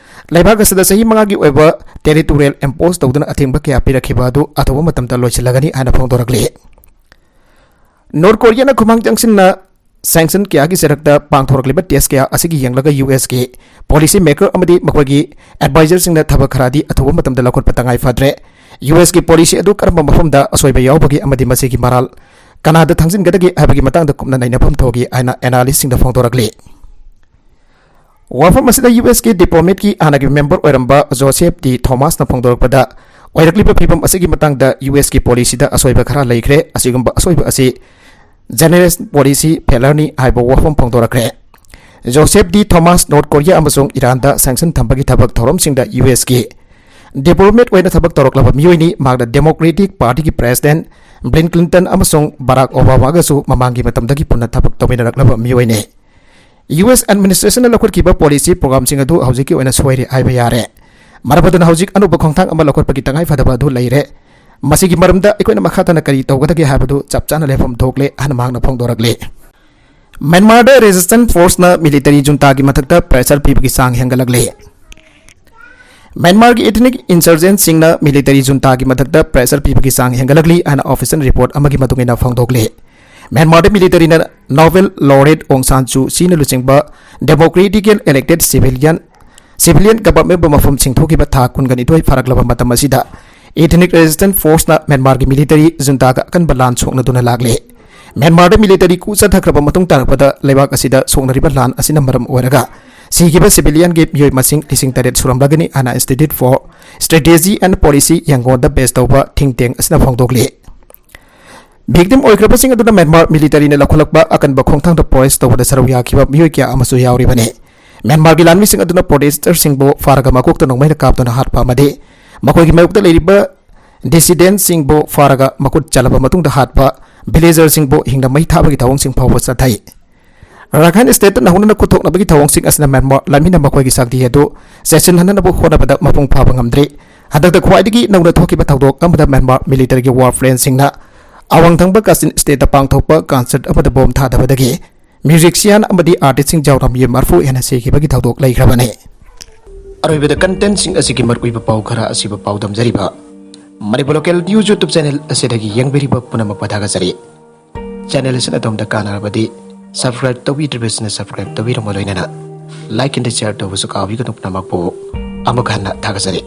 ꯂꯩꯕꯥꯛ ꯑꯁꯤꯗ ꯆꯍꯤ ꯃꯉꯥꯒꯤ ꯑꯣꯏꯕ ꯇꯦꯔꯤꯇꯣꯔꯤꯌꯦꯜ ꯏꯝꯄꯣꯁ ꯇꯧꯗꯨꯅ ꯑꯊꯤꯡꯕ ꯀꯌꯥ ꯄꯤꯔꯛꯈꯤꯕ ꯑꯗꯨ ꯑꯊꯨꯕ ꯃꯇꯝꯗ ꯂꯣꯏꯁꯤꯜꯂꯒꯅꯤ ꯍꯥꯏꯅ ꯐꯣꯡꯗꯣꯔꯛꯂꯤ꯫ ꯅꯣꯔꯠ ꯀꯣꯔꯤꯌꯥꯅ ꯈꯨꯃꯥꯡ ꯆꯪꯁꯤꯟꯅ ꯁꯦꯡꯁꯟ ꯀꯌꯥꯒꯤ ꯆꯔꯛꯇ ꯄꯥꯡꯊꯣꯔꯛꯂꯤꯕ ꯇꯦꯁ ꯀꯌꯥ ꯑꯁꯤꯒꯤ ꯌꯦꯡꯂꯒ ꯌꯨ ꯑꯦꯁꯀꯤ ꯄꯣꯂꯤꯁꯤ ꯃꯦꯀꯔ ꯑꯃꯗꯤ ꯃꯈꯣꯏꯒꯤ ꯑꯦꯗꯚꯥꯏꯖꯔꯁꯤꯡꯅ ꯊꯕꯛ ꯈꯔꯗꯤ ꯑꯊꯨꯕ ꯃꯇꯝꯗ ꯂꯧꯈꯠꯄ ꯇꯉꯥꯏ ꯐꯗ꯭ꯔꯦ꯫ ꯌꯨ ꯑꯦꯁꯀꯤ ꯄꯣꯂꯤꯁꯤ ꯑꯗꯨ ꯀꯔꯝꯕ ꯃꯐꯝꯗ ꯑꯁꯣꯏꯕ ꯌꯥꯎꯕꯒꯦ ꯑꯃꯗꯤ ꯃꯁꯤꯒꯤ ꯃꯔꯥꯜ ꯀꯅꯥꯗ ꯊꯥꯡꯖꯤꯟꯒꯗꯒꯦ ꯍꯥꯏꯕꯒꯤ ꯃꯇꯥꯡꯗ ꯀꯨꯞꯅ ꯅꯩꯅꯐꯝ ꯊꯣꯛꯏ ꯍꯥꯏꯅ ꯑꯦꯅꯥꯂꯤꯁꯁꯤꯡꯅ ꯐꯣꯡꯗꯣꯔꯛꯂꯤ꯫ ꯋꯥꯐꯝ ꯑꯁꯤꯗ ꯌꯨ ꯑꯦꯁꯀꯤ ꯗꯤꯄ꯭ꯂꯣꯃꯦꯠꯀꯤ ꯍꯥꯟꯅꯒꯤ ꯃꯦꯝꯕꯔ ꯑꯣꯏꯔꯝꯕ ꯖꯣꯁꯦꯐ ꯗꯤ ꯊꯣꯃꯥꯁꯅ ꯐꯣꯡꯗꯣꯔꯛꯄꯗ, ꯑꯣꯏꯔꯛꯂꯤꯕ ꯐꯤꯕꯝ ꯑꯁꯤꯒꯤ ꯃꯇꯥꯡꯗ ꯌꯨ ꯑꯦꯁꯀꯤ ꯄꯣꯂꯤꯁꯤꯗ ꯑꯁꯣꯏꯕ ꯈꯔ ꯂꯩꯈ꯭ꯔꯦ꯫ ꯑꯁꯤꯒꯨꯝꯕ ꯑꯁꯣꯏꯕ ꯑꯁꯤ ꯖꯦꯅꯦꯔꯦꯜ ꯄꯣꯂꯤꯁꯤ ꯐꯦꯂꯔꯅꯤ ꯍꯥꯏꯕ ꯋꯥꯐꯝ ꯐꯣꯡꯗꯣꯔꯛꯈ꯭ꯔꯦ꯫ ꯖꯣꯁꯦꯐ ꯗꯤ ꯊꯣꯃꯥꯁ ꯅꯣꯔꯠ ꯀꯣꯔꯤꯌꯥ ꯑꯃꯁꯨꯡ ꯏꯔꯥꯟꯗ ꯁꯦꯡꯁꯟ ꯊꯝꯕꯒꯤ ꯊꯕꯛ ꯊꯧꯔꯝꯁꯤꯡꯗ ꯌꯨ ꯑꯦꯁꯀꯤ ꯗꯤꯄ꯭ꯂꯣꯃꯦꯠ ꯑꯣꯏꯅ ꯊꯕꯛ ꯇꯧꯔꯛꯂꯕ ꯃꯤꯑꯣꯏꯅꯤ꯫ ꯃꯍꯥꯛꯅ ꯗꯦꯃꯣꯀ꯭ꯔꯦꯇꯤꯛ ꯄꯥꯔꯇꯤꯒꯤ ꯄ꯭ꯔꯦꯁꯤꯗꯦꯟꯠ ꯕꯤꯜ ꯀ꯭ꯂꯤꯟꯇꯟ ꯑꯃꯁꯨꯡ ꯕꯔꯥꯛ ꯑꯣꯕꯥꯃꯥꯒꯁꯨ ꯃꯃꯥꯡꯒꯤ ꯃꯇꯝꯗꯒꯤ ꯄꯨꯟꯅ ꯊꯕꯛ ꯇꯧꯃꯤꯟꯅꯔꯛꯂꯕ ꯃꯤꯑꯣꯏꯅꯤ꯫ ꯌꯨ ꯑꯦꯁ ꯑꯦꯗꯃꯤꯅꯤꯁꯇ꯭ꯔꯦꯁꯟꯅ ꯂꯧꯈꯠꯈꯤꯕ ꯄꯣꯂꯤꯁꯤ ꯄ꯭ꯔꯣꯒ꯭ꯔꯥꯝꯁꯤꯡ ꯑꯗꯨ ꯍꯧꯖꯤꯛꯀꯤ ꯑꯣꯏꯅ ꯁꯣꯏꯔꯦ ꯍꯥꯏꯕ ꯌꯥꯔꯦ꯫ ꯃꯔꯝ ꯑꯗꯨꯅ ꯍꯧꯖꯤꯛ ꯑꯅꯧꯕ ꯈꯣꯡꯊꯥꯡ ꯑꯃ ꯂꯧꯈꯠꯄꯒꯤ ꯇꯉꯥꯏ ꯐꯗꯕ ꯑꯗꯨ ꯂꯩꯔꯦ꯫ ꯃꯁꯤꯒꯤ ꯃꯔꯝꯗ ꯑꯩꯈꯣꯏꯅ ꯃꯈꯥ ꯇꯥꯅ ꯀꯔꯤ ꯇꯧꯒꯗꯒꯦ ꯍꯥꯏꯕꯗꯨ ꯆꯞ ꯆꯥꯅ ꯂꯦꯞꯐꯝ ꯊꯣꯛꯂꯦ ꯍꯥꯏꯅ ꯃꯍꯥꯛꯅ ꯐꯣꯡꯗꯣꯔꯛꯂꯤ꯫ ꯃ꯭ꯌꯥꯟꯃꯥꯔꯗ resistance forceꯅ military juntaꯒꯤ ꯃꯊꯛꯇ pressure ꯄꯤꯕꯒꯤ ꯆꯥꯡ ꯍꯦꯟꯒꯠꯂꯛꯂꯤ꯫ ꯃ꯭ꯌꯥꯟꯃꯥꯔꯒꯤ ethnic insurgentꯁꯤꯡꯅ military juntaꯒꯤ ꯃꯊꯛꯇ pressure ꯄꯤꯕꯒꯤ ꯆꯥꯡ ꯍꯦꯟꯒꯠꯂꯛꯂꯤ ꯍꯥꯏꯅ official report ꯑꯃꯒꯤ ꯃꯇꯨꯡ ꯏꯟꯅ ꯐꯣꯡꯗꯣꯛꯂꯤ꯫ ꯃ꯭ꯌꯥꯟꯃꯥꯔꯗ militaryꯅ Nobel laureate Aung San Suu Kyiꯅ ꯂꯨꯆꯤꯡꯕ democratically elected civilian civilian governmentꯕꯨ ꯃꯐꯝ ꯁꯤꯡꯊꯣꯛꯈꯤꯕ ꯊꯥ ꯀꯨꯟꯒ ꯅꯤꯊꯣꯏ ꯐꯥꯔꯛꯂꯕ ꯃꯇꯝ ꯑꯁꯤꯗ ethnic resistance forceꯅ ꯃ꯭ꯌꯥꯟꯃꯥꯔꯒꯤ military juntaꯒ ꯑꯀꯟꯕ ꯂꯥꯟ ꯁꯣꯛꯅꯗꯨꯅ ꯂꯥꯛꯂꯤ꯫ ꯃ꯭ꯌꯥꯟꯃꯥꯔꯗ military coup ꯆꯠꯊꯈ꯭ꯔꯕ ꯃꯇꯨꯡ ꯇꯥꯔꯛꯄꯗ ꯂꯩꯕꯥꯛ ꯑꯁꯤꯗ ꯁꯣꯛꯅꯔꯤꯕ ꯂꯥꯟ ꯑꯁꯤꯅ ꯃꯔꯝ ꯑꯣꯏꯔꯒ ꯁꯤꯈꯤꯕ civilianꯒꯤ ꯃꯤꯑꯣꯏ ꯃꯁꯤꯡ ꯂꯤꯁꯤꯡ ꯇꯔꯦꯠ ꯁꯨꯔꯝꯂꯒꯅꯤ ꯍꯥꯏꯅ Institute for Strategy and Policy Yangonꯗ base ꯇꯧꯕ think tank ꯑꯁꯤꯅ ꯐꯣꯡꯗꯣꯛꯂꯤ꯫ Victim ꯑꯣꯏꯈ꯭ꯔꯕꯁꯤꯡ ꯑꯗꯨꯅ ꯃ꯭ꯌꯥꯟꯃꯥꯔ militaryꯅ ꯂꯧꯈꯠꯂꯛꯄ ꯑꯀꯟꯕ ꯈꯣꯡꯊꯥꯡꯗ protest ꯇꯧꯕꯗ ꯁꯔꯨꯛ ꯌꯥꯈꯤꯕ ꯃꯤꯑꯣꯏ ꯀꯌꯥ ꯑꯃꯁꯨ ꯌꯥꯎꯔꯤꯕꯅꯤ꯫ ꯃ꯭ꯌꯥꯟꯃꯥꯔꯒꯤ ꯂꯥꯟꯃꯤꯁꯤꯡ ꯑꯗꯨꯅ protesterꯁꯤꯡꯕꯨ ꯐꯥꯔꯒ ꯃꯀꯣꯛꯇ ꯅꯣꯡꯃꯩꯅ ꯀꯥꯞꯇꯨꯅ ꯍꯥꯠꯄ ꯑꯃꯗꯤ ꯃꯈꯣꯏꯒꯤ ꯃꯥꯌꯣꯛꯇ ꯂꯩꯔꯤꯕ dissidentꯁꯤꯡꯕꯨ ꯐꯥꯔꯒ ꯃꯈꯨꯠ ꯆꯜꯂꯕ ꯃꯇꯨꯡꯗ ꯍꯥꯠꯄ, villagerꯁꯤꯡꯕꯨ ꯍꯤꯡꯅ ꯃꯩ ꯊꯥꯕꯒꯤ ꯊꯧꯑꯣꯡꯁꯤꯡ ꯐꯥꯎꯕ ꯆꯠꯊꯩ꯫ ꯔꯥꯈꯥꯏꯟ stateꯇ ꯅꯧꯍꯧꯅꯅ ꯈꯨꯠꯊꯣꯛꯅꯕꯒꯤ ꯊꯧꯑꯣꯡꯁꯤꯡ ꯑꯁꯤꯅ ꯃ꯭ꯌꯥꯟꯃꯥꯔ ꯂꯥꯟꯃꯤꯅ ꯃꯈꯣꯏꯒꯤ ꯁꯛꯇꯤ ꯑꯗꯨ ꯆꯦꯠꯁꯤꯟꯍꯟꯅꯕ ꯍꯣꯠꯅꯕꯗ ꯃꯄꯨꯡ ꯐꯥꯕ ꯉꯝꯗ꯭ꯔꯤ꯫ ꯍꯟꯗꯛꯇ ꯈ꯭ꯋꯥꯏꯗꯒꯤ ꯅꯧꯅ ꯊꯣꯛꯈꯤꯕ ꯊꯧꯗꯣꯛ ꯑꯃꯗ ꯃ꯭ꯌꯥꯟꯃꯥꯔ militaryꯒꯤ war veteranꯁꯤꯡꯅ ꯑꯋꯥꯡ ꯊꯪꯕ ꯀꯥꯆꯤꯟ stateꯇ ꯄꯥꯡꯊꯣꯛꯄ concertꯇ ꯑꯃꯗ bomb ꯊꯥꯗꯕꯗꯒꯤ musician ꯑꯃꯗꯤ artistꯁꯤꯡ ꯌꯥꯎꯅ ꯃꯤꯑꯣꯏ ꯃꯔꯤꯐꯨ ꯍꯦꯟꯅ ꯁꯤꯈꯤꯕꯒꯤ ꯊꯧꯗꯣꯛ ꯂꯩꯈ꯭ꯔꯕꯅꯤ꯫ ꯑꯔꯣꯏꯕꯗ contentꯁꯤꯡ ꯑꯁꯤꯒꯤ ꯃꯔꯨꯑꯣꯏꯕ ꯄꯥꯎ ꯈꯔ ꯑꯁꯤꯕꯨ ꯄꯥꯎꯗꯝꯖꯔꯤꯕ Manipur local news YouTube channel ꯑꯁꯤꯗꯒꯤ ꯌꯦꯡꯕꯤꯔꯤꯕ ꯄꯨꯝꯅꯃꯛꯄꯨ ꯊꯥꯒꯠꯆꯔꯤ꯫ Channel ꯑꯁꯤꯅ ꯑꯗꯣꯝꯗ ꯀꯥꯟꯅꯔꯕꯗꯤ subscribe ꯇꯧꯕꯤꯗ꯭ꯔꯤꯕꯁꯤꯅ subscribe ꯇꯧꯕꯤꯔꯝꯕ ꯂꯣꯏꯅꯅ like and share ꯇꯧꯕꯁꯨ ꯀꯥꯎꯕꯤꯒꯅꯨ ꯄꯨꯝꯅꯃꯛꯄꯨ꯫ ꯑꯃꯨꯛ ꯍꯟꯅ ꯊꯥꯒꯠꯆꯔꯤ꯫